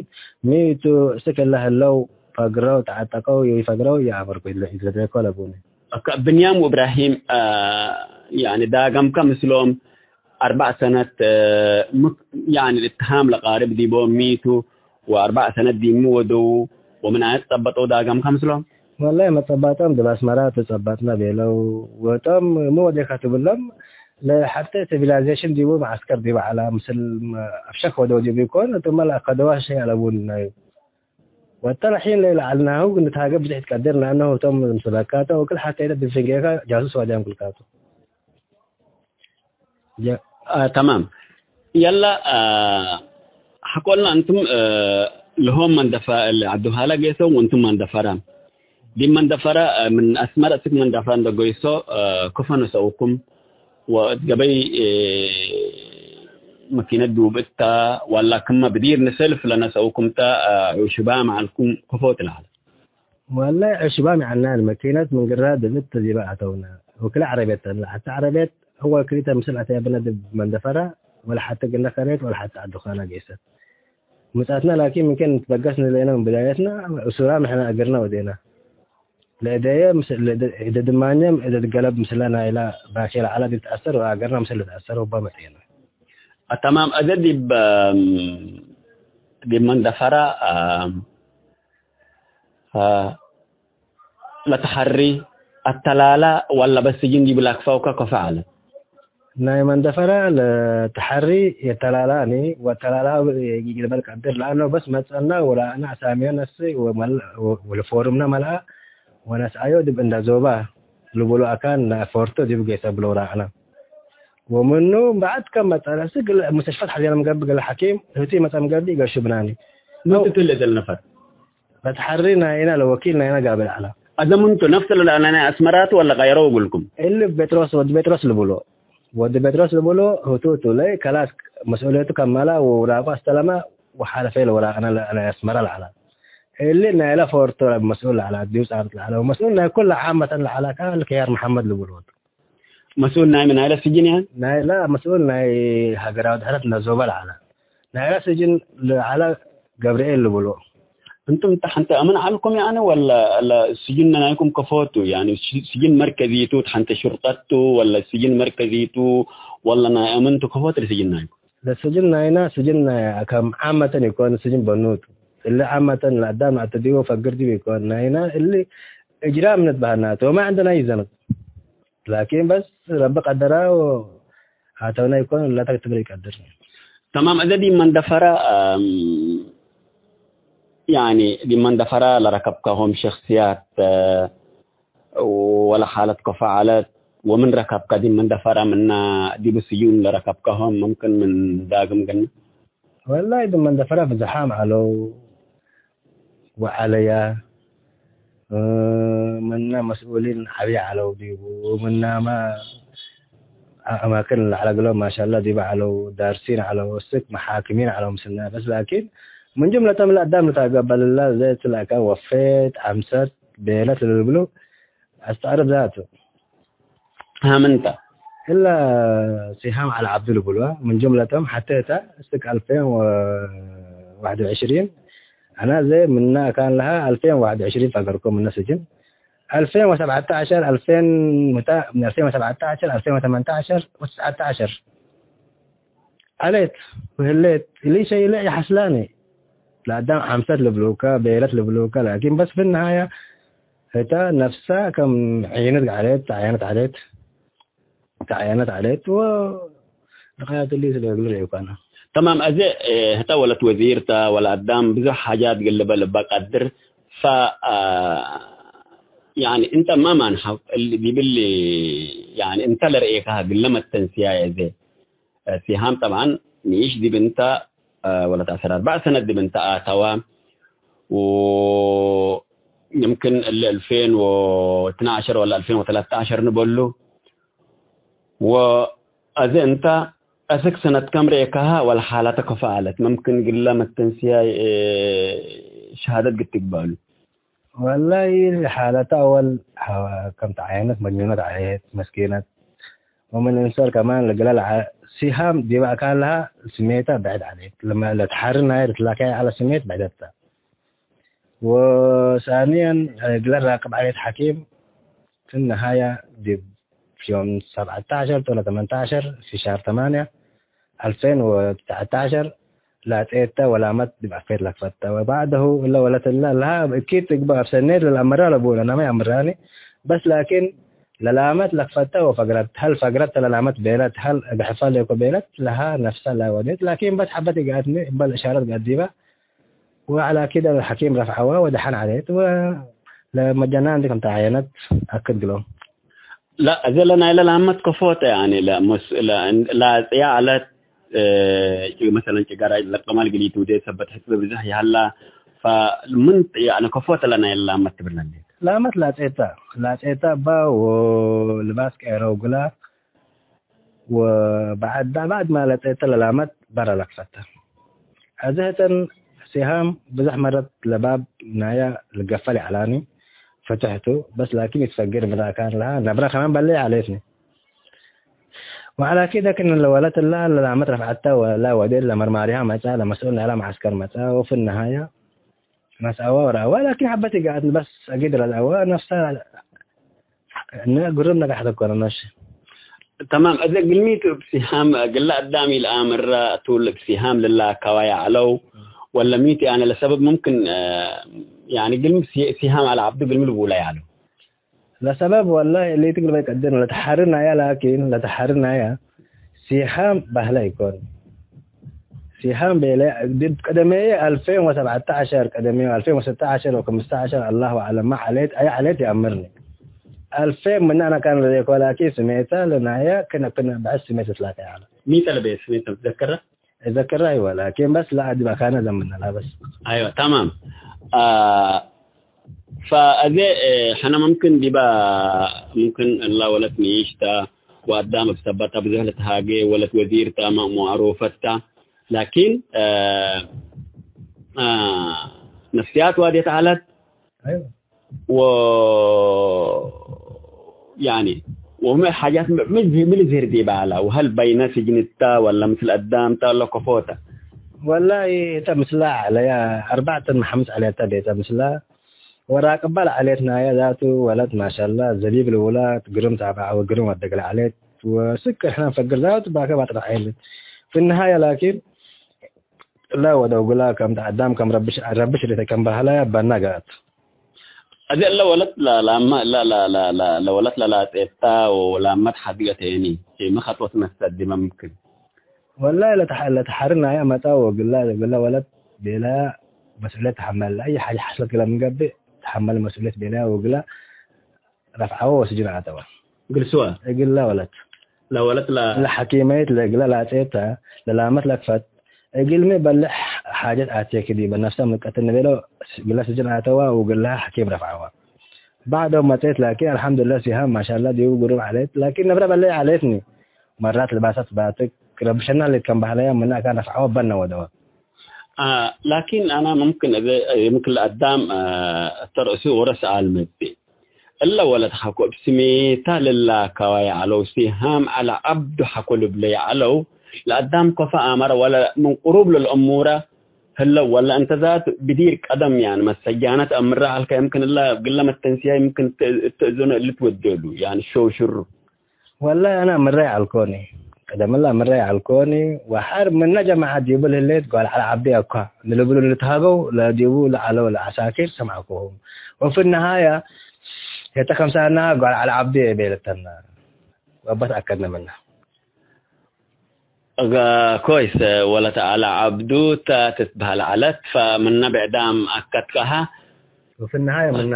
ሚቱ እስክ እለ ህለው ፈግረው ተዐጠቀው ይፈግረው ይአምርኩ ኢትለዴኮ ለቡኒ። አከ ብንያም ወእብራሂም፣ አ፣ ያኒ ዳገምከ ምስሎም አርበዕ ሰነት፣ አ፣ ምክ-፣ ያኒ እትሃም ለቃርብ ዲቦም ሚቱ ወአርበዕ ሰነት ዲሙ ወደው ወምን አየ ትጸበጠው ዳገምከ ምስሎም? ወላሂ መጸባጦም ዲብ አስመራ ትጸበጥነ ቤለው። ወጦም ሚ ወዴከ ትብሎም? ለሐቴ ሲቪላይዜሽን ዲቡ መዐስከር ዲቡ ዐላ ምስል አፍሸክ ወደው ዲቡ ኢኮን፣ እትመ ለአከደዋ ሸይ አለቡን ናይ ወተ ለሒን ለኢለዐልናሁ ንትሃገ ብዝሕ ትቀድር፣ ለአነሁ ህቶም ምስለካተ ወክል ሐቴ ዲብ ፍንጌከ ጃሱስ ዋድያም ክልካቱ። ጀ-፣ አ፣ ተማም። የላ፣ አ፣ ሐቆልና እንቱም፣ አ፣ ለሆም መንደፈ-፣ ለዐዱ ሀላ ጌሰው ወእንቱም መንደፈራ። ዲብ መንደፈራ፣ አ፣ ምን አስመረ እስክ መንደፈራ እንደ ጎይሶ፣ አ፣ ክፎ ነሰኡኩም ወእት ገበይ፣ አ፣ መኪነት ዱብ እታ፣ ዋላ ክመ ብዲር ንሰልፍ ለነሰኡኩም ተ፣ አ፣ ዑሽባም ዐልኩም ክፎ ትለሀለ። ወላሂ ዑሽባም ይዐልናን፣ መኪነት ምን ግራ ድብት ዲበ አተውነ። ወክልኤ ዐረብየት ተለ። ሐቴ ዐረብየት አወል ክልኢተ ምስል አተየ ብነ ዲብ መንደፈራ፣ ወለሐቴ ግንደ ከሬት ወለሐቴ ዐዱ ኻና ጌሰት። ምጻትነ ላኪን ምን ከን ንትበገስ ንሌነ ምን ብዳየትና፣ እሱራም ንሕነ እግርነ ወዴና። ለእደየ ምስ-፣ ለእደ-፣ እደ ድማኘም እደ ገለብ ምስለ ናይላ ባኬ ለዐለ ዲብ ተአሰር ወአገርነ ምስል ልትአሰር ወባ መጽኤነ። አተማም፣ አዜ ዲብ፣ ዲብ መንደፈራ፣ አ፣ አ፣ ለተሐሪ አተላላ ወለ በስ ስጅን ዲብ ላክፋውከ ከፎ ዐለ? ናይ መንደፈራ ለተሐሪ የተላላኒ ወተላላ ይግልበል ቀድር ለአነው በስ መጸና ወለአነ አሳምዮ ነስእ ወመል-፣ ወለፎርምነ መልአ ወነስአዮ ዲብ እንዳ ዞባ ልቡሎ አካን ናይ ፎርቶ ዲብ ጌሰ ብሎ ረአነ። ወምኑ በዐድ ከም መጸ ነስእ ግለ ሙስተሽፋት ሐዜነ ምገብእ ግለ ሐኪም ህቱ ይመጸ ምገብእ ይገሹ ብናኒ። ምን ትትል እዘል ነፈር? ለተሐሪ ናይና ለወኪል ናይና ጋብል ዐላ። አዘ ምንቱ ነፍስ ለለአነ ናይ አስመራቱ ወለ ቀየረው እግልኩም? እሊ ጴጥሮስ፣ ወዲ ጴጥሮስ ልቡሎ። ወዲ ጴጥሮስ ልቡሎ ህቱ ቱ ለይ ከላስ መስኡልየቱ ከመላ ወውራቁ አስተለመ ወሓለፈ ለወራቅነ ለአነ አስመራ ለዐላ። እሊ ናይለ ፎርቶ መስኡል ለዐላ፣ ዲብ ጻብጥ ለዐላ ወመስኡል ናይ ኩለ ዓመተን ለዐላ ከ ለክያር መሐመድ ልቡሎ። መስኡል ናይ ምን? ናይለ ስጅን ያን? ናይለ መስኡል ናይ ሀገራዊ ድሕረት ነዞበ ለዐለ። ናይለ ስጅን ለዐለ ገብርኤል ልብሎ። እንቱም ተሐንተ አምን ዐልኩም ያኒ ወለ ለስጅን ናይኩም ከፎቱ? ያኒ ስ-፣ ስጅን መርከዚቱ ተሐንተ ሹርጠቱ ወለ ስጅን መርከዚቱ ወለ ናይ አምንቱ ከፎት ለስጅን ናይኩም? ለስጅን ናይና ስጅን ናይ ከም ዓመተን ኢኮን ስጅን በኑቱ። እሊ ዓመተን ለአዳም አተዲቦ ፈግር ዲብ ኢኮን ናይና እሊ እጅራም ንትበሀናቱ ወማ ዕንደና ይዘንቅ። ላኪን በስ ረቢ ቀደራ ወአተውነ ኢኮን ለተክትብል ኢቀድር። ተማም። እዘ ዲብ መንደፈረ፣ አም፣ ያኒ ዲብ መንደፈረ ለረከብከሆም ሸክስያት፣ እ፣ ወለ ሓለት ከፎ ዐለት ወምን ረከብከ ዲብ መንደፈረ ምና ዲብ ስዩም ለረከብከሆም ምምክን ምን ዳግም ግነ? ወላሂ ዲብ መንደፈረ ብዝሓም ዐለው። ወዐለያ፣ እ፣ ምነ መስኡሊን ዐቢ ዐለው ዲቡ፣ ምናመ አ-፣ አማክን ለዐለ እግሎም ማሻአላህ ዲበ ዐለው፣ ዳርሲን ዐለው፣ እስክ መሓክሚን ዐለው ምስልነ። በስ ላኪን ምን ጅምለቶም ለአዳም ልትአገበልላ ዘት ለአካን ወፌት፣ ዐምሰት፣ ቤለት ለልብሉ አስተዕርብ ዛቱ። ሃምንተ። እለ ሲሃም ዐሊ ዐብዱ ልቡልዋ፣ ምን ጅምለቶም ሐቴ እተ እስክ አልፌን ወዋሕድ ወዕሽሪን፣ አና ዘ ምነ አካን ለሃ አልፌን ወዋሕድ ወዕሽሪን ፈገርኮ ምነ ስጅን። አልፌን ወሰብዐተ ዐሸር፣ አልፌን ምታ፣ ምን አልፌን ወሰብዐተ ዐሸር፣ አልፌን ወተመንተ ዐሸር ወትስዐተ ዐሸር። ዐሌት ወህሌት እሊ ሸይ እለ ኢሐስላኒ። ለአዳም ሐምሰት ልብሉከ፣ ቤለት ልብሉከ፣ ላኪን በስ ፊ ነሃያ ህተ ነፍሳ ከም ዒነት ዐሌት፣ ተዓየነት ዐሌት፣ ተዓየነት ዐሌት ወነቃየት እሊ ስለ እግል ርኤኩ አነ። ተማም። አዜ፣ እ፣ ህተ ወለት ወዚር ተ፣ ወለ አዳም ብዙሕ ሓጃት ግልበ ልበ ቀድር። ፈ፣ አ፣ ያኒ እንተ ማ ማንሐው እል ዲብል፣ ያኒ እንተ ለርኤካህ ግለ መተንስያይ አዜ። ሲሃም ጠብዓን ንኢሽ ዲብ እንተ፣ አ፣ ወለት ዐሰር አርበዕ ሰነት ዲብ እንተ አተወ፣ ወ-፣ የምክን እሊ አልፌን ወትነ ዐሸር ወለ አልፌን ወተለተ ዐሸር ንበሉ። ወአዜ እንተ፣ እስክ ሰነት ከም ርኤካሀ ወለሓለተ ከፎ ዐለት? መምክን ግለ መተንስያይ፣ እ፣ ሸሃደት ግድ ትግበእሉ። ወላሂ ሓለተ አወል ሐዋ-፣ ከም ተዓየነት መጅኑነት ዐለት፣ መስኪነት። ወምን እንሰር ከማን ለግለ ለዐ-፣ ሲሃም ዲበ አካን ለሃ ስሜተ ብዕድ ዐለት። ለመ-፣ ለተሐሪ ናየ ልትላከየ ዐለ ስሜት ብዕደት ተ። ወሳንየን እግለ ራቅብ ዐለት ሐኪም፣ ፊ ነሃየ ዲብ ዮም ሰብዐተ ዐሸር ወለ ተመንተ ዐሸር ፊ ሻር ተማንየ አልፌን ወትስዐተ ዐሸር ላጼተ ወላመት ዲብ አፌት ለክፈተ። ወባዕደሁ እለ ወለት እለ ለሃ እኪት እግበእ አብሰኔት ለልአመራ ለቡ ለናመ አምራኒ። በስ ላኪን ለላመት ለክፈተ ወፈግረት። ሀል ፈግረት ለላመት ቤለት፣ ሀል እግሕፈ ሌኮ ቤለት ለሃ ነፍሰ ላወዴት። ላኪን በስ ሐበት ኢገአትኒ እበ ለእሻረት ገአት ዲበ ወዐለ አኪድ ሐኪም ረፍዐወ ወደሐን ዐሌት ወለመጀናን እንዲ ክም ተዓየነት አክድ ግሎም። ላ፣ እዘ ለናይለ ላመት ከፎተ፣ ያኒ፣ ለሙስ-፣ ለ-፣ ላጽያ ዐለት፣ እ፣ ጭ-፣ መሰለን ጭጋራ ለቀማል ግሊት ውዴ ሰበት ሕጽብ ብዝሕ ይሀላ፣ ፈምን፣ ያኒ፣ ከፎተ ለናይለ ላመት ትብል ለኔት? ላመት ላጼታ፣ ላጼታ እባ ወልባስ ቀረው ግላ ወበዐድ፣ በዐድ ማ ለጸተ ለላመት በረ ለክፈተ። አዜ ህተን ሲሃም ብዘሕ መረት ለባብ ናያ ልገፈል ይዐላኒ፣ ፍትሕ ቱ፣ በስ ላኪን ይትፈግር ምነ አካን ለሃ ነብረ ከማን በሌ ይዐሌትኒ። ወዐላኪ ደክን ለወለት እላ ለላመት ረፍዐተ ወላ ወዴት ለመርማሪሃ መጽአ፣ ለመስኡል ናይላ መዐስከር መጽአ፣ ወፊ ነሃያ መስአወ ወረአወ፣ ላኪን ሐበት ኢገአት በስ አጊድ ረአወ ነፍሰ እነ ግሩም ነቃሕ ተኮነ ነሽ። ተማም፣ እዘ ግልሚት እብ ሲሃም፣ ግለ አዳም ኢለአምረ ቱ፣ እብ ሲሃም ልላከዋየ ዐለው፣ ወለ ሚት ያነ ለሰበብ ሙምክን፣ እ፣ ያነ ግልሚ ሲ-፣ ሲሃም አለ ዐብዱ ግልሚ ልቡለ ያለው። ለሰበብ ወላሂ እሊት ግልሚ ቀድር ለተሐርናያ፣ ላኪን ለተሐርናያ ሲሃም በህለ ኢኮን። ሲሃም ቤለ ዲብ ቀደሜየ አልፌን ወሰብዐተ ዐሸር፣ ቀደሜየ አልፌን ወስተዐሸር ወክምስተ ዐሸር፣ አላሁ አዕለም ማ ዐሌት፣ አይ ዐሌት ይአምርኒ። አልፌን ምነ አነ ካን ለሌኮ ላኪን ስሜተ ለናየ ክነ ክነ በዐድ ስሜት ትላቀ ያለ። ሚተ ለቤት ስሜት ትዘከረ? እዘክረ አይወ፣ ላኪን በስ ለአድብ አካነ ዘምነ ላ በስ። አይወ፣ ተማም። አ፣ ፈአዜ፣ እ፣ ሕነ መምክን ዲባ፣ ሙምክን እላ ወለት ንኢሽ ተ፣ ወአዳም እብ ሰበት ተ፣ ብዞሕ ለተሃጌ ወለት ወዚር ተ፣ መ-፣ መዕሩፈት ተ። ላኪን፣ እ፣ እ፣ ነፍስያት ዋዴት ዐለት። አይወ። ወ-፣ ያኒ፣ ወህመ ሓጃት ም-፣ ምን ዝ-፣ ምን ዝህር ዲባ ዐለ? ወሀል በይነ ስጅን ተ፣ ወለ ምስል አዳም ተ፣ ወለ ከፎ ተ? ወላሂ፣ እተ ምስላ ዐለያ፣ አርበዕተን መሐምስ ዐለያተ ቤተ ምስላ። ወራቅባ ለዐሌት ናየ ዛቱ ወለት ማሻላ ዘቢብ ልውላት ግርም ታብዐ ወግርም ወደግ ለዐሌት ወስክ ሕነ ንፈግር ዛቱ ባከ ባጥረ ዐይል። ፊ ነሃየ ላኪን እለ ወደው ግላ ከም ተአዳም ከም ረብሽ፣ ረብሽ ሪተ ከም በህላያ በና ገአት። አዜ እለ ወለት ለ-፣ ለአመ-፣ ለ-፣ ለ-፣ ለ-፣ ለ-፣ ለወለት ለላጼታ ወላመት ሐድገ ቴኒ ሚ ከጥወት መሰድ ዲመ ምክን? ወላሂ ለተሐ-፣ ለተሐሪ ናየ መጻ ወግላ፣ ግላ ወለት ቤላ መስኡልየት ተሐመል። ለአይ ሐ-፣ ሐስለት ግላ ምን ገብእ ተሐመል መስኡልየት ቤላ ወግላ ረፍዐወ ወስጅን አተወ። እግል ስወ? እግለ ወለት። ለወለት ለ- ለሐኪመይት ለእግለ ላጼተ ለላመት ለክፈት። እግልሚ በልሕ ሓጀት አቴኪ ዲበ ነፍሰ ምቀትኒ ቤሎ እግለ ስጅን አተዋ ወእግልሃ ሐኪም ረፍዐዋ። ባዕዶ መጽኤት ላኪን አልሐምዱሊላህ ሲሃም ማሻአላህ ዲቡ ግሩም ዐለት። ላኪን ነብረ በለይ ዐለትኒ። መራት ልባሰት ባትክ ረብሸና ልከም በህለያ ምነ አካን ረፍዐወ በነ ወደወ። አ፣ ላኪን አና ሙምክን እብ፣ ሙምክን ለአዳም፣ አ፣ እተ ርእሱ ወረ ሰኣል መጽእ። እለ ወለት ሐቆ እብ ስሜታ ልላከዋ የዐለው ሲሃም ዐለ ዐብዱ ሐቆ ልብለ የዐለው፣ ለአዳም ከፎ አመረ ወለ ምን ቅሩብ ለልእሙረ ህለው ወለ እንተ ዛት ብዲር ቀደም ያን መሰጃነት አምረ ዐልከ፣ የምክን እለ እብ ግለ መተንስያ የምክን እት-፣ እትእዘኖ እሊ ትወዴሉ ያን ሸውሽሩ። ወላሂ አነ አምረ ይዐልኮኒ። ቀደምለ አምረ ይዐልኮኒ። ወሐር ምነ ጀማዐት ዲቡ ለህሌት ጓል ዐለ ዐብዴ አኳ ለልብሉ ልትሃገው ለዲቡ ለዐለው ለዐሳኪር ሰምዐኩሁም። ወፊ ነሃያ ህተ ከምሳልናሃ ጓል ዐለ ዐብዴ ቤለተና። ወበት አከድነ ምነ። እገ ኮይስ ወለት ዐለ ዐብዱ ተ ትትበህል ዐለት፣ ፈምነ ብዕዳም አከድከሃ። ወፊ ነሃያ ምነ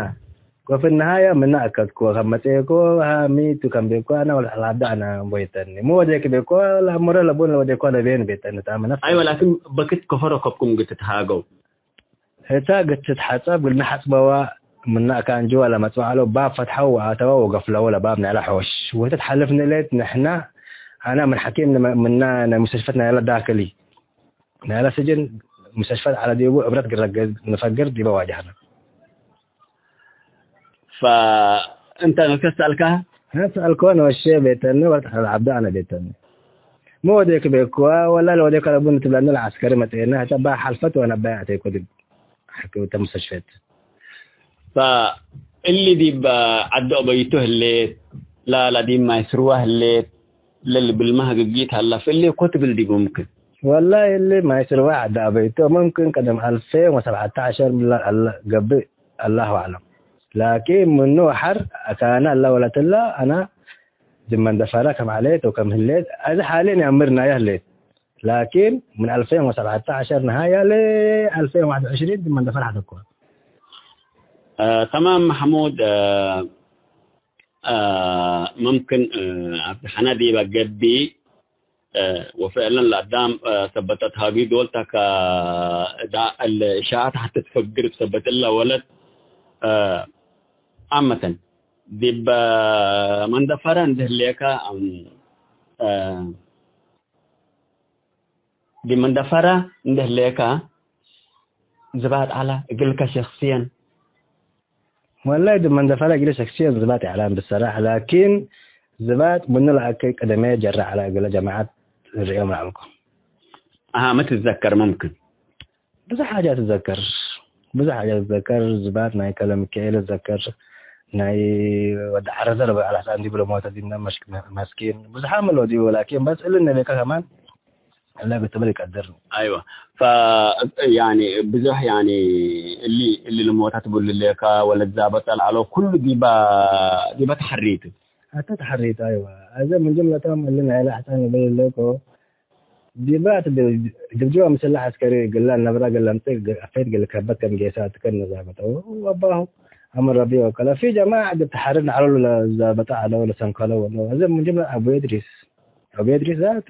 ወፊ ነሃያ ምነ አከድኮ፣ ከም መጽኤኮ፣ ሃ፣ ሚ ቱ ከም ቤኮ፣ አነ ወለት ዐለ ዐብዱ አነ ቦይተኒ። ሚ ወዴክ ቤኮ፣ ለአምሮ ለቡን ለወዴኮ ለቤን ቤተኒ፣ ታመ ነፍስ። አይወ፣ ላኪን በክት ከፎ ረከብኩም ግድ ትትሃገው። ህታ ግድ ትትሐጸብ፣ ግድ ነሐጽበዋ፣ ምነ አካን ጅዋ ለመጽኦ ዐለው፣ ባብ ፈትሐው ወአተዋ ወገፍለዎ ለባብ ናይለ ሖሽ። ወህተ ተሐልፍ ንሌት ንሕና አነ ምን ሐኪም ምና ናይ ሙስተሽፈት ናይለ ዳክሊ፣ ናይለ ስጅን ሙስተሽፈት ዐለ ዲቡ እብረት ግረገድ ንፈግር ዲበ ዋጀህነ። ፈእንተ ኖከ ሰአልካህ? አነ ሰአልኮ፣ ኖሼ ቤተኒ ወለት ዐብደ አነ ቤተኒ። ሚ ወዴክ ቤክዋ፣ ወላ ለወዴከ ለቡን ትብለኒ ለዐስከሪ መጽኤነ፣ ህተ ባህ ሐልፈት ወአነ አባይ አተይኮ ዲብ ሐክምተ ሙስተሽፌት። ፈእሊ ዲብ ዐዲ አበይቱ ህሌት፣ ላላ ዲብ ማይ ስርወ ህሌት፣ ለልብልመ ህግጊት ሀላ፣ ፈእሊ እኮ ትብል ዲብ ሙምክን። ወላሂ እሊ ማይ ስርወ ዐዲ አበይቱ ሙምክን ቀደም አልፌን ወሰብዐተ ዐሸር ምን ገብእ አላሁ አዕለም። ላኪን ምኑ ሐር አካነ እለ ወለትለ አነ ጅመንደፈረ ከም ዐሌት ወከም ህሌት፣ አዜ ሓልየን የአምር ናየ ህሌት። ላኪን ምን አልፌን ወሰብዐተ ዐሸር ነሃያ ለአልፌን ወዋሕድ ወዕሽሪን ጅመንደፈረ ሐደግኮ። አ፣ ተማም መሕሙድ፣ አ፣ አ፣ መምክን፣ አ፣ አብድሐነ ዲበ ገብእ፣ አ፣ ወፍዕለን ለአዳም፣ አ፣ ሰበጠት ሀቢ ዶልታ ከ፣ ዳ፣ እለ እሻዐት ሐቴ ትፈግር እብ ሰበት እለ ወለት፣ አ፣ አመተን ዲብ መንደፈረ እንዴ ህሌከ፣ አም፣ አ፣ ዲብ መንደፈረ እንዴ ህሌከ ዝባጥ ዐለ እግልከ ሸክስየን? ወላሂ ዲብ መንደፈረ እግል ሸክስየን ዝባጥ ይዐለ ብሰራሕ፣ ላኪን ዝባጥ ምኑ ለአከይ ቅደመ ጀረ ዐለ እግለ ጀማዐት ርእዮም ለዐልኩ። አሃ፣ ሚ ትትዘከር ሙምክን? ብዙሕ ሓጃት እትዘከር፣ ብዙሕ ሓጃት እትዘከር። ዝባጥ ናይ ከለ ሚካኤል እትዘከር፣ ናይ ወዲ ዐረዘ ለበ አልሐሳን ዲቡ ለሞተ ዲብነ መሽክ-፣ መስኪን ብዙሕ አምሎ ዲቡ፣ ላኪን በስ እሊ ነቤከ ከማን እለ ግጥብል ይቀድር። አይወ። ፈ-፣ ያኒ ብዙሕ ያኒ እሊ፣ እሊ ለሞተ ትብል ሌከ ወለት ዛበጠ ለዐለው ኩሉ ዲባ፣ ዲበ ተሐሪት። አተ ተሐሪት፣ አይወ። አዘ ምን ጅምለቶም እሊ ናይ ለሐሳን እብል ሌኮ፣ ዲበ አትብል፣ ጅብጅበ ምስለ ዐስከሪ እግላ ነብረ እግል ለምጽእ አፈይት እግል ከበት ከም ጌሰ አትከን ነዛበጠው ወአባሁ አምር ረቢ ወከለ። ፊ ጀማዕ እግል ተሐርድ ነዐለው ለዛበጠ ዐለው ለሰንከለው ወለው። አዘ ምን ጅምለ አቡ እድሪስ፣ አቡ እድሪስ ዛቱ፣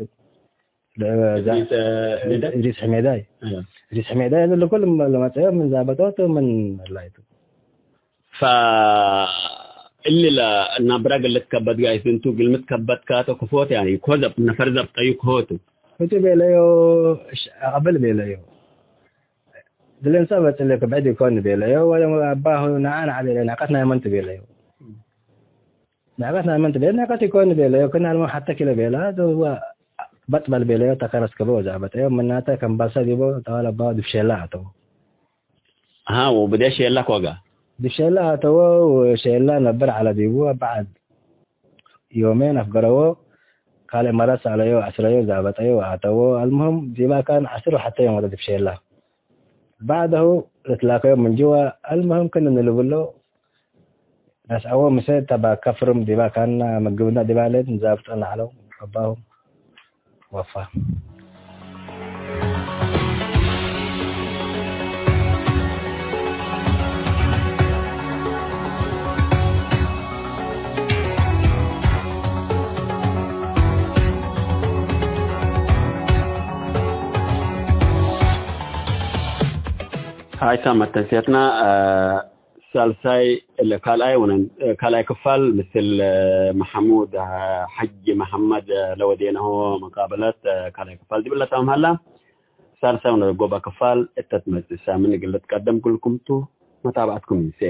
ለ-፣ ዛ-፣ እድሪስ፣ እ፣ ሕሜዳይ? እድሪስ ሕሜዳይ። እ። እድሪስ ሕሜዳይ አዘ ለኩል ለመጽአዮ ምን ዛበጠው ምን ላይቱ። ፈእሊ ለናብረ እግል ልትከበት ጋይስ እንቱ፣ እግል ምትከበትካተ ክፎት፣ ያኒ፣ ኮዘብ፣ ነፈር ዘብጠዩ ክሆቱ። ህቱ ቤለዮ፣ እሽ፣ አቅብል ቤለዮ። ድልንሰ በጽሌ ክብዕድ ኢኮን ቤለዮ፣ ወአባሁ ነዓ ነዓ ቤለዮ፣ ናቀት ናይ መን ቱ ቤለዮ። ናቀት ናይ መን ቱ ቤለ፣ ናቀት ኢኮን ቤለዮ፣ ክና አልሞ ሐተ ኪሎ ቤላ፣ ወበጥ በል ቤለዮ፣ ተከረስ ክበ ወዛበጠዮ፣ ምናተ ከምባሰ ዲቦ፣ ተዋለ አባሁ ድብ ሼላ አተው። አሃ፣ ወብደ ሼላ ኮጋ? ዲብ ሼላ አተወ ወሼላ ነብር ዐለ ዲቡ። በዐድ ዮሜን አፍገረዎ፣ ካልእ መረ ሰአለዮ፣ አስረዮ፣ ዛበጠዮ ወአተዎ። አልሙህም ዲባ ካን ዐስር ወሐተ ዮም ወደ ዲብ ሼላ። በዐደሁ ልትላከዮ ምን ጅወ። አልሙህም ክእነ ልብሎ፣ ነስአዎ ምሰ ተባከ ፍርም ዲባ ካና ምግብና ዲባ ሌት ንዛብጠ ነዐለው። አባሁም ወፋ። ሀይ ታመት ተንስየትና፣ አ፣ ሳልሳይ፣ እለ ካልኣይ ወነን፣ ካልኣይ ክፋል ምስል መሐሙድ ሐጂ መሐመድ ለወዴነሆ መቃበለት ካልኣይ ክፋል ዲብለ ተማም ሀላ። ሳልሳይ ወነን ጎበ ክፋል እተ ትመጽእ ሳምን እግል ልትቀደም ክልኩም ቱ። መታብዐትኩም እንሴ።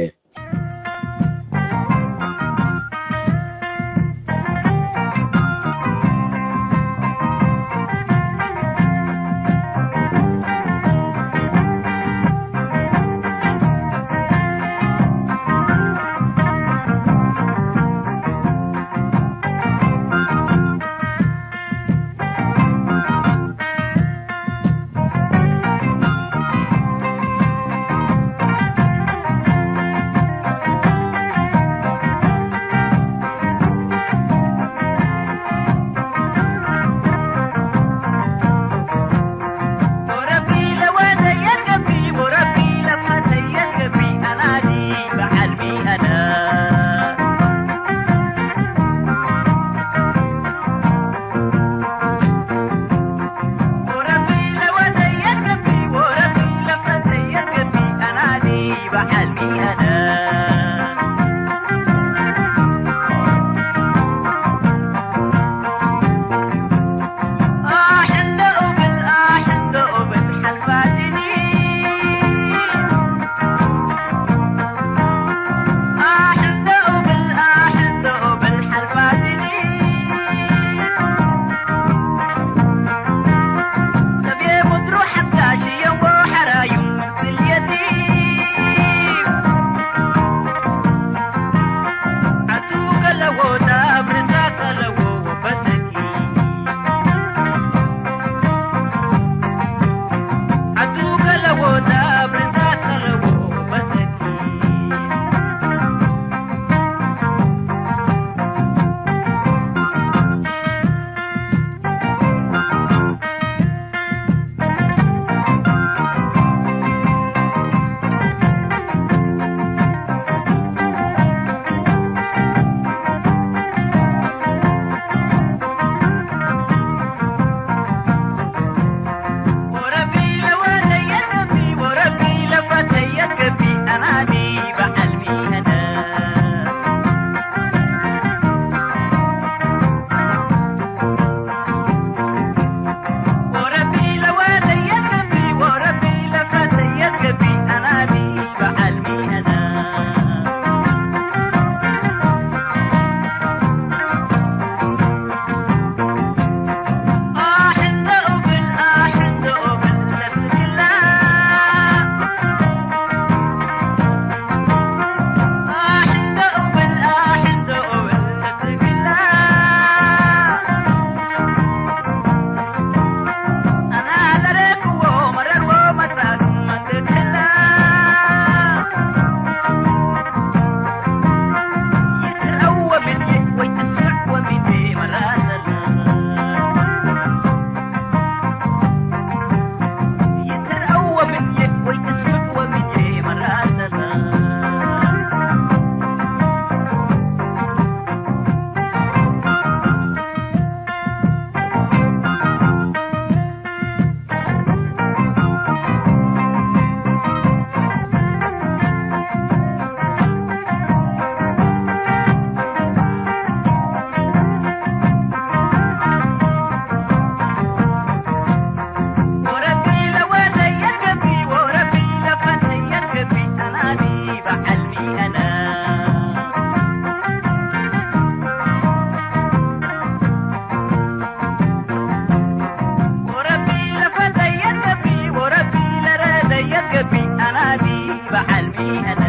በዐል ሚአነ።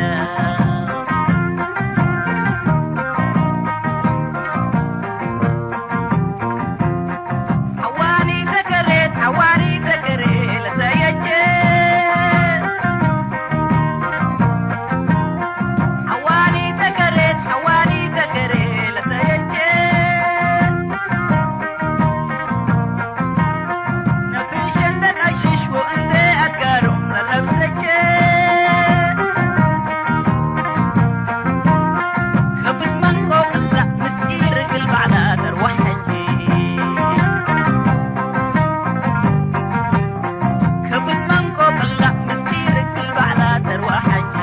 ሐዋኒ ተከሬት፣ ሐዋኒ ተከሬ ለተየቼ። ሐዋኒ ተከሬት፣ ሐዋኒ ተከሬ ለተየቼ። ነፍሽ እንደ ቀሽሽ ወእንደ አትጋሩም ለለብሰቼ። ከብት መንቆቅላ ምስጢር እግል ባዕላ ተርወሐቼ። ከብት መንቆቅላ ምስጢር እግል ባዕላ ተርወሐቼ።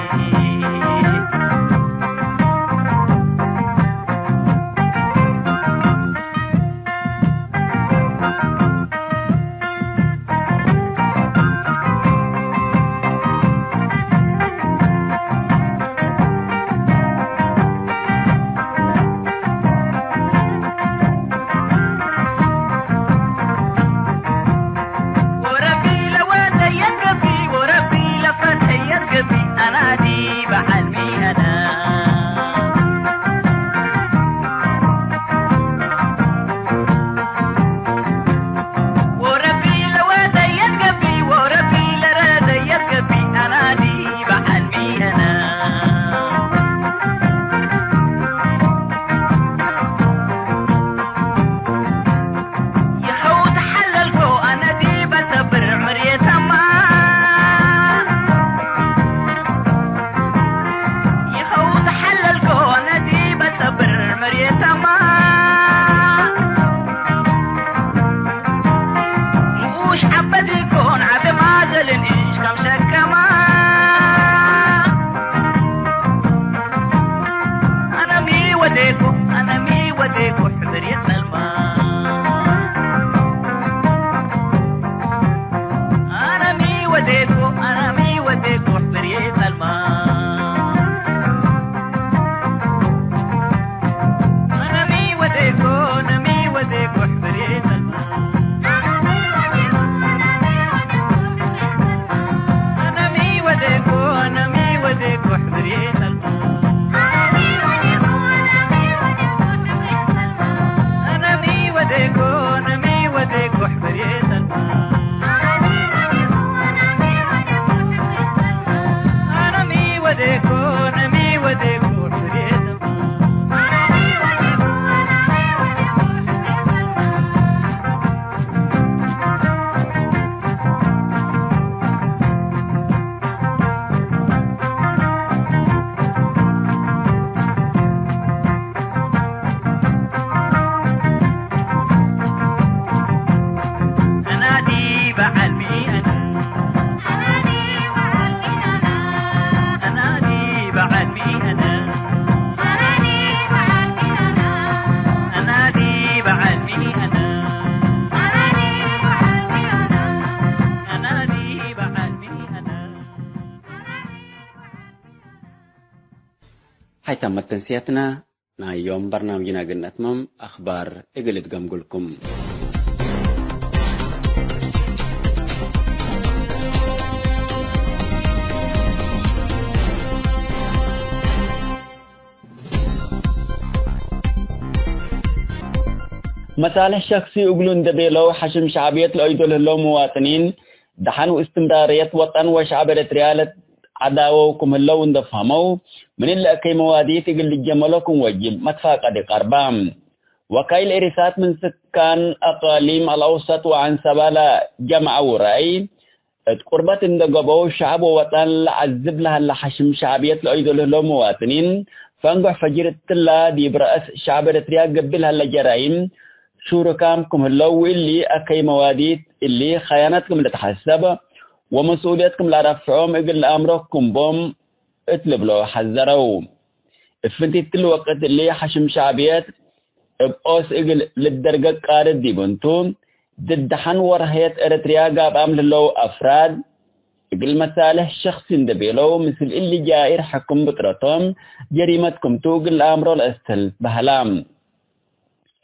ወረቢ ለወደየት ገቢ፣ ወረቢ ለፈተየት ገቢ፣ አናዲ በዐል ሚአነ። ወረቢ ለወደየት ገቢ፣ ወረቢ ለረደየት ገቢ፣ አናዲ በዐል ሚአነ። ይኸው ተሐለልኮ አነ ዲበ ሰብር ዕምር የተማ። ይኸው ተሐለልኮ አነ ዲበ ሰብር ዕምር የተማ። ንኡሽ ዐበድ ኢኮን ዐቢ ማዘልን እሽ ከም ሸከማ። አነ ሚ ወዴኮ፣ አነ ሚ ወዴኮ ሕብር የጸልማ። አነ ሚ ወዴኮ፣ አነ ሚ ወዴኮ ሕብር የጸልማ። አናዲ በዐል ሚ አነ። አናዲ በዐል ሚ አነ። አናዲ በዐል ሚ አነ። አናዲ በዐል ሚ አነ። ሀይታም መተንስያትና ናይ ዮም በርናምጅና እግል ነትመም፣ አክባር እግል እትገምጉልኩም። መሳልሕ ሸክሲ እግሉ እንደ ቤለው፣ ሐሽም ሸዕብየት ለአይዶ ለህለው መዋጥኒን፣ ደሐን ወእስትምራርየት ወጠን ወሸዕብ ኤረትርያ ለትዐዳወው ክም ህለው እንደ ፈሀመው፣ ምን እሊ አከይ መዋዲት እግል ልጀመሎ ክም ወጅብ መትፋቀድ ኢቀርባ። ወካይል ኤሪሳት ምን ስካን አቃሊም አልአውሰጥ ወዐንሰባ ለጀምዐው ረአይ፣ እት ቁርበት እንደ ገብአው፣ ሸዐብ ወወጠን ለዐዝብ ለሀለ ሐሽም ሸዕብየት ለአይዶ ለህለው መዋጥኒን፣ ፈንጎሕ ፈጅር እትላ ዲብ ረአስ ሸዕብ ኤረትርያ ገብእ ለሀለ ጀራይም ሹሩካም ክም ህለው፣ ወእሊ አከይ መዋዲት እሊ ኸያነት ክም ልትሐሰብ ወመስኡልየት ክም ለአረፍዖም እግል ለአምሮ ክም ቦም እት ልብሎ ሐዘረው። እብ ፍንቲት ክል ወቅት እሊ ሐሽም ሸዕብየት እብ ኦስ እግል ልደርገ ቃርብ ዲብ እንቱ፣ ድድ ደሐን ወረሀየት ኤረትርያ ጋብአም ለህለው አፍራድ፣ እግል መሳልሕ ሸክሲ እንደ ቤለው፣ ምስል እሊ ጃኢር ሕክም ብጥረቶም ጀሪመት ክምቱ እግል ለአምሮ ለአስተህል በህላ።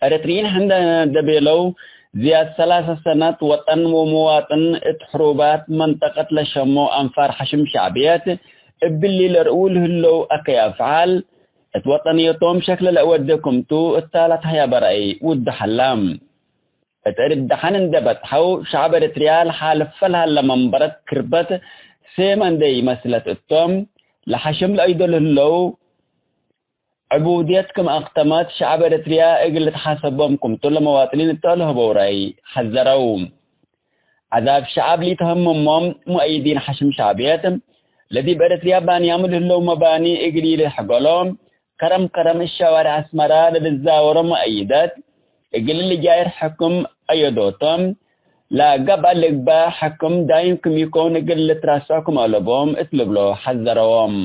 ኤረትርዪን እንደ ቤለው፣ ዝያድ ሰላሰ ሰነት ወጠን ወመዋጥን እት ሕሩባት መንጠቀት ለሸሞ አንፋር ሐሽም ሸዕብየት፣ እብሊ ለርእዉ ለህለው አከይ አፍዓል እት ወጠንየቶም ሸክለ ለአወዴ ክምቱ እታላት ሀያበ ረአይ ውዱ ሐላ። እት እርድ ደሐን እንዴ በጽሐው፣ ሸዐብ ኤረትርያ ለሓልፈ ለሀለ መንበረት ክርበት ሴመ እንዴ ኢመስለት እቶም፣ ለሐሽም ለአይዶ ለህለው ዕቡድየት ክም አክተመት፣ ሸዐብ ኤረትርያ እግል ልትሓሰቦም ክምቱ ለመዋጥኒን እተ ለሀበው ረአይ ሐዘረው። ዐዛብ ሸዐብ ሊተሀምሞም ሙአይዲን ሐሽም ሸዕብየት፣ ለዲብ ኤረትርያ ባንያሙ ለህለው መባኒ እግል ኢልሕገሎ፣ ከረም ከረም ሻዋርዕ አስመራ ለልዛወሮ ሙአይደት፣ እግል ልጃይር ሕክም አየዶቶም፣ ለገብአ ልግበእ ሕክም ዳይም ክም ኢኮን እግል ልትራሰዕ ክም አለቦም እት ልብሎ ሐዘረዎም።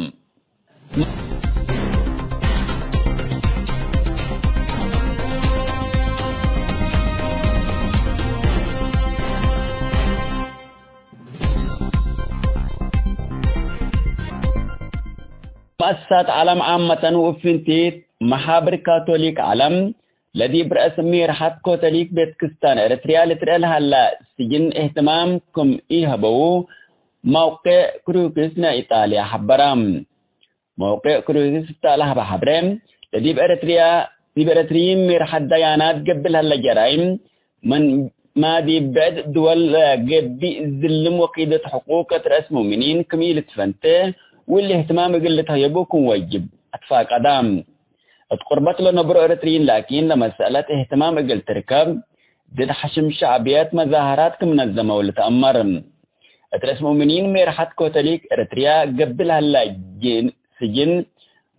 መአሰሳት ዐለም ዓመተን ወእብ ፍንቲት መሓብር ካቶሊክ ዐለም፣ ለዲብ ረአስ ሜርሐት ኮቶሊክ ቤት ክስታን ኤረትርያ ልትርኤ ለሀላ ስጅን እህትማም ክም ኢሀበዉ መውቄዕ ክሩክስ ናይ ኢጣልያ ሐበራ። መውቄዕ ክሩክስ እተ ለሀበ ሐብሬ፣ ለዲብ ኤረትርያ፣ ዲብ ኤረትርይን ሜርሐት ደያናት ገብእ ለሀለ ጀራይም፣ ምን ማ ዲብ ብዕድ ድወል ለገብእ ዝልም ወቂደት ሕቁቅ እት ረአስ ሙእሚኒን ክም ኢልትፈንቴ፣ ወእሊ እህትማም እግል ልትሀየቡ ክም ወጅብ አትፋቀዳ። እት ቁርበት ለነብሮ ኤረትርይን ላኪን ለመሰአለት እህትማም እግል ትርከብ፣ ድድ ሐሽም ሸዕብየት መዛሀራት ክም ነዘመው ልትአመር። እት ረአስ ሙእሚኒን ሜርሐት ኮቶሊክ ኤረትርያ ገብእ ለሀላ ጅን፣ ስጅን፣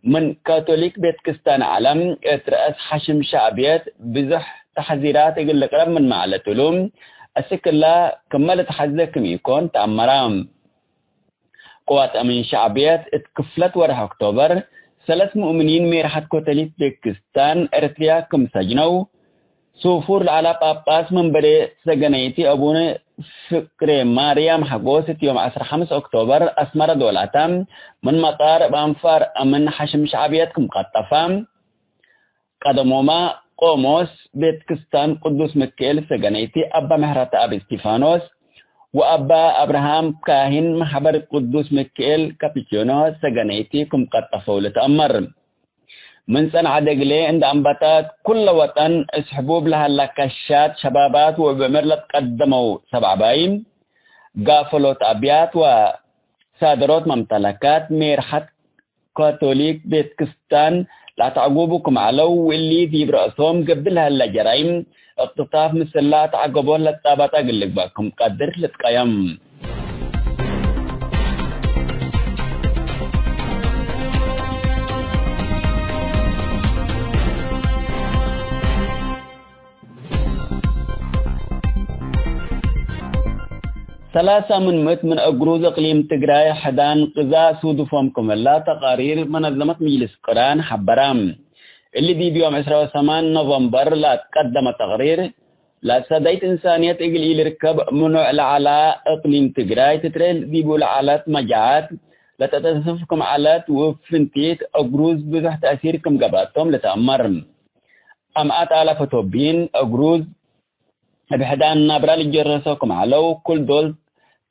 ምን ካቶሊክ ቤት ክስታን ዐለም እት ረአስ ሐሽም ሸዕብየት ብዙሕ ተሕዚራት እግል ልቅረብ ምንመ ዐለት እሉ፣ አስክ እላ ክመ ልትሐዜ ክም ኢኮን ተአመራ። ቅዋት አምን ሸዕብየት እት ክፍለት ወርሕ ኦክቶበር፣ ሰለስ ሙእሚኒን ሜርሐት ኮቶሊክ ቤት ክስታን ኤረትርያ ክም ሰጅነው፣ ሱፉር ለዐለ ጳጳስ መንበሬ ሰገነይቲ አቡነ ፍቅሬ ማርያም ሐጎስ እት ዮም ዐስር ሐምስ ኦክቶበር አስመረ ዶላታ ምን መጣር እብ አንፋር አምን ሐሽም ሸዕብየት ክም ቀጠፋ፣ ቀደሞማ ቆሞስ ቤት ክስታን ቅዱስ ሚካኤል ሰገነይቲ አባ ምህረተአብ እስጢፋኖስ ወአባ አብርሃም ካህን ማሕበር ቅዱስ ሚካኤል ካፒቺኖ ሰገነይቲ ክም ቀጠፈው ልትአመር። ምን ጸንዐ ደግሌ እንደ አንበታት፣ ኩለ ወጠን እት ሕቡብ ለሀላ ከሻት ሸባባት ወእብ ዕምር ለትቀደመው ሰብዓባይን፣ ጋፈሎት አብያት ወሳደሮት መምተለካት ሜርሐት ካቶሊክ ቤት ክስታን ለአትዐጉቡ ክም ዐለው፣ ወእሊ ዲብ ረአሶም ገብእ ለሀለ ጀራይም እቅትታፍ ምስል ለአትዐገቦት ለትጻባጠ እግል ልግበእ ክም ቀድር ልትቀየም። ሰላሳ ምን ምእት ምን አግሩዝ እቅሊም ትግራይ ሕዳን ቅዛ ሱዱፎም ክምላ ተቃሪር መነዘመት ምጅልስ ቅራን ሐበራ። እሊ ዲብ ዮም ዕስራ ወሰማን ኖቨምበር ለአትቀደመ ተቅሪር፣ ለሰዳይት እንሳንየት እግል ኢልርከብ ምኑዕ ለዐላ እቅሊም ትግራይ ትትረኤ ዲቡ ለዐለት መጃዓት ለተተስፍ ክም ዐለት ወእብ ፍንቲት አግሩዝ ብዙሕ ተእሲር ክም ገብአቶም ልትአመር። አምአት አላፍ አቶብይን አግሩዝ እብ ሕዳን ናብራ ልጀረሶ ክም ዐለው፣ ክል ዶል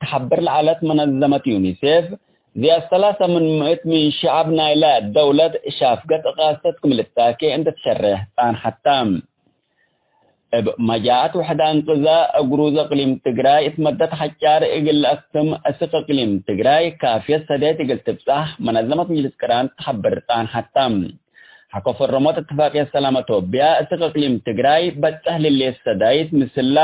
ተሐብር ለዐለት መነዘመት ዩኒሴፍ፣ ዝያድ ሰላሳ ምን ምእት ምን ሸዐብ ናይለ ደውለት ሻፍገት እቃሰት ክም ልታኬ እንዴ ትሸሬሕ ጻንሐታ። እብ መጃዐት ውሕዳን ቅዛ እግሩዝ እቅሊም ትግራይ እት መደት ሐጫር እግል ለአክትም፣ እስክ እቅሊም ትግራይ ካፍየት ሰዳይት እግል ትብጻሕ መነዘመት ምጅልስ ቅራን ተሐብር ጻንሐታ። ሐቆ ፈረሞት እትፋቅየት ሰላም አቶብያ፣ እስክ እቅሊም ትግራይ በጽሕ ልሌት ሰዳይት ምስላ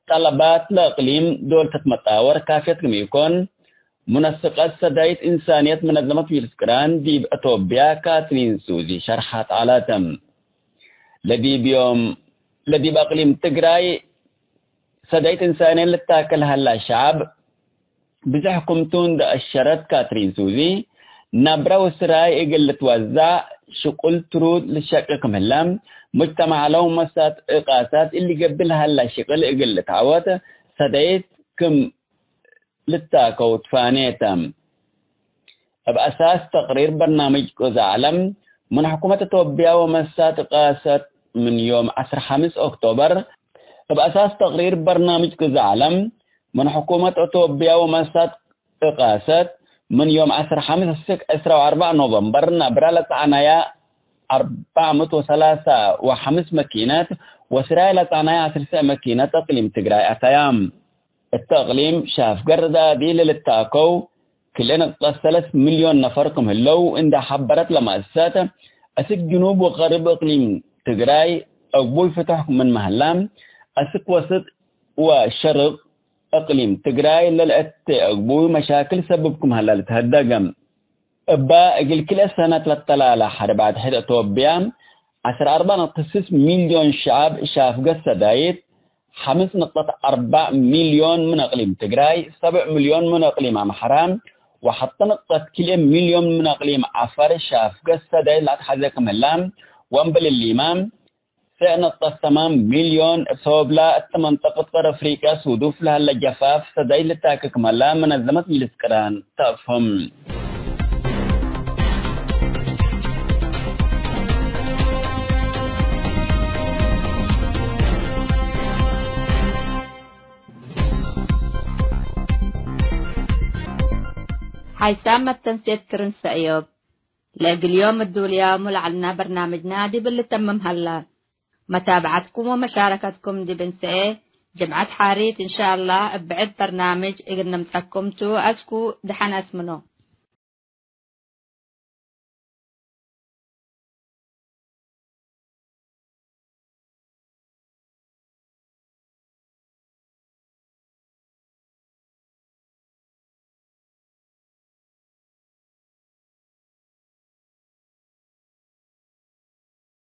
ጠለባት ለእቅሊም ዶል ትትመጣወር ካፍየት ክም ኢኮን፣ ሙነስቀት ሰዳይት እንሳንየት መነዘመት ምጅልስ ቅራን ዲብ አቶብያ ካትሪን ሱዚ ሸርሐት ዐለት። ለዲብ ዮም፣ ለዲብ አቅሊም ትግራይ ሰዳይት እንሳንየት ልታከል ሀላ ሸዐብ፣ ብዝሕ ክምቱ እንደ አሸረት ካትሪን ሱዚ፣ ናብረ ወስራይ እግል ልትወዛዕ ሽቁል ትሩድ ልሸቄ ክም ህለ፣ ሙጅተማዕ ለው መሳት እቃሳት እሊ ገብእ ለሀላ ሽቅል እግል ልትዐወት ሰደይት ክም ልታከው ትፋኔተ። እብ አሳስ ተቅሪር በርናምጅ ቅዛ ዐለም ምን ሕኩመት አቶብያ ወመሳት እቃሰት ምን ዮም ዐስር ሐምስ ኦክቶበር፣ እብ አሳስ ተቅሪር በርናምጅ ቅዛ ዐለም ምን ሕኩመት አቶብያ ወመሳት እቃሰት ምን ዮም ዐስር ሐምስ እስክ ዕስራ ወአርበዕ ኖቨምበር ነብረ ለጸዕናያ አርበዕ ምእት ወሰላሳ ወሐምስ መኪነት ወስራይ ለጸዕናያ ዐስር ሰዕ መኪነት እቅሊም ትግራይ አተያ። እተ እቅሊም ሻፍገር ረዳዲ ለልታከው ክልኤ ነጥብ ሰለስ ሚልዮን ነፈር ክም ህለው እንደ ሐበረት ለመአሰሰት፣ እስክ ጅኑብ ወቀርብ እቅሊም ትግራይ አግቡይ ፍቱሕ ምን መህላ፣ እስክ ወስጥ ወሸርቅ እቅሊም ትግራይ ለልአቴ አግቡይ መሻክል ሰብብ ክም ሀላ ልትሀደገ። እበ እግል ክልኤ ሰነት ለተላለ ሐርብ አድሕድ እቶብያ፣ ዐስር አርበዕ ነጥብ ስስ ሚልዮን ሸዐብ ሻፍገ ሰዳይት፣ ሐምስ ንቅጠት አርበዕ ሚልዮን ምን እቅሊም ትግራይ፣ ሰብዕ ሚልዮን ምን እቅሊም አምሐራ፣ ወሐተ ንቅጠት ክልኤ ሚልዮን ምን እቅሊም ዐፈር ሻፍገ ሰዳይት ለአትሐዜ ክም ህላ፣ ወእምበል እሊመ፣ ሰዕ ነጥብ ተማን ሚልዮን እብ ሰበብላ እት መንጠቀት ቀር አፍሪቅያ ሱዱፍ ለሀለ ጀፋፍ ሰዳይት ልታከክ መላ መነዘመት ምጅልስ ቅራን ተአፍህም። ሓይሳም መተንሴት ክርን ሰእዮብ። ለእግል ዮም እዱልያሙ ለዐልና በርናምጅና ዲብ ልተምም ሀላ። መታብዐትኩም ወመሻረከትኩም ዲብ እንሰኤ ጅምዐት ሓሪት እንሻአላህ እብ ብዕድ በርናምጅ እግል ንምጸኩም ቱ። አስኩ ደሐን አስምኖ።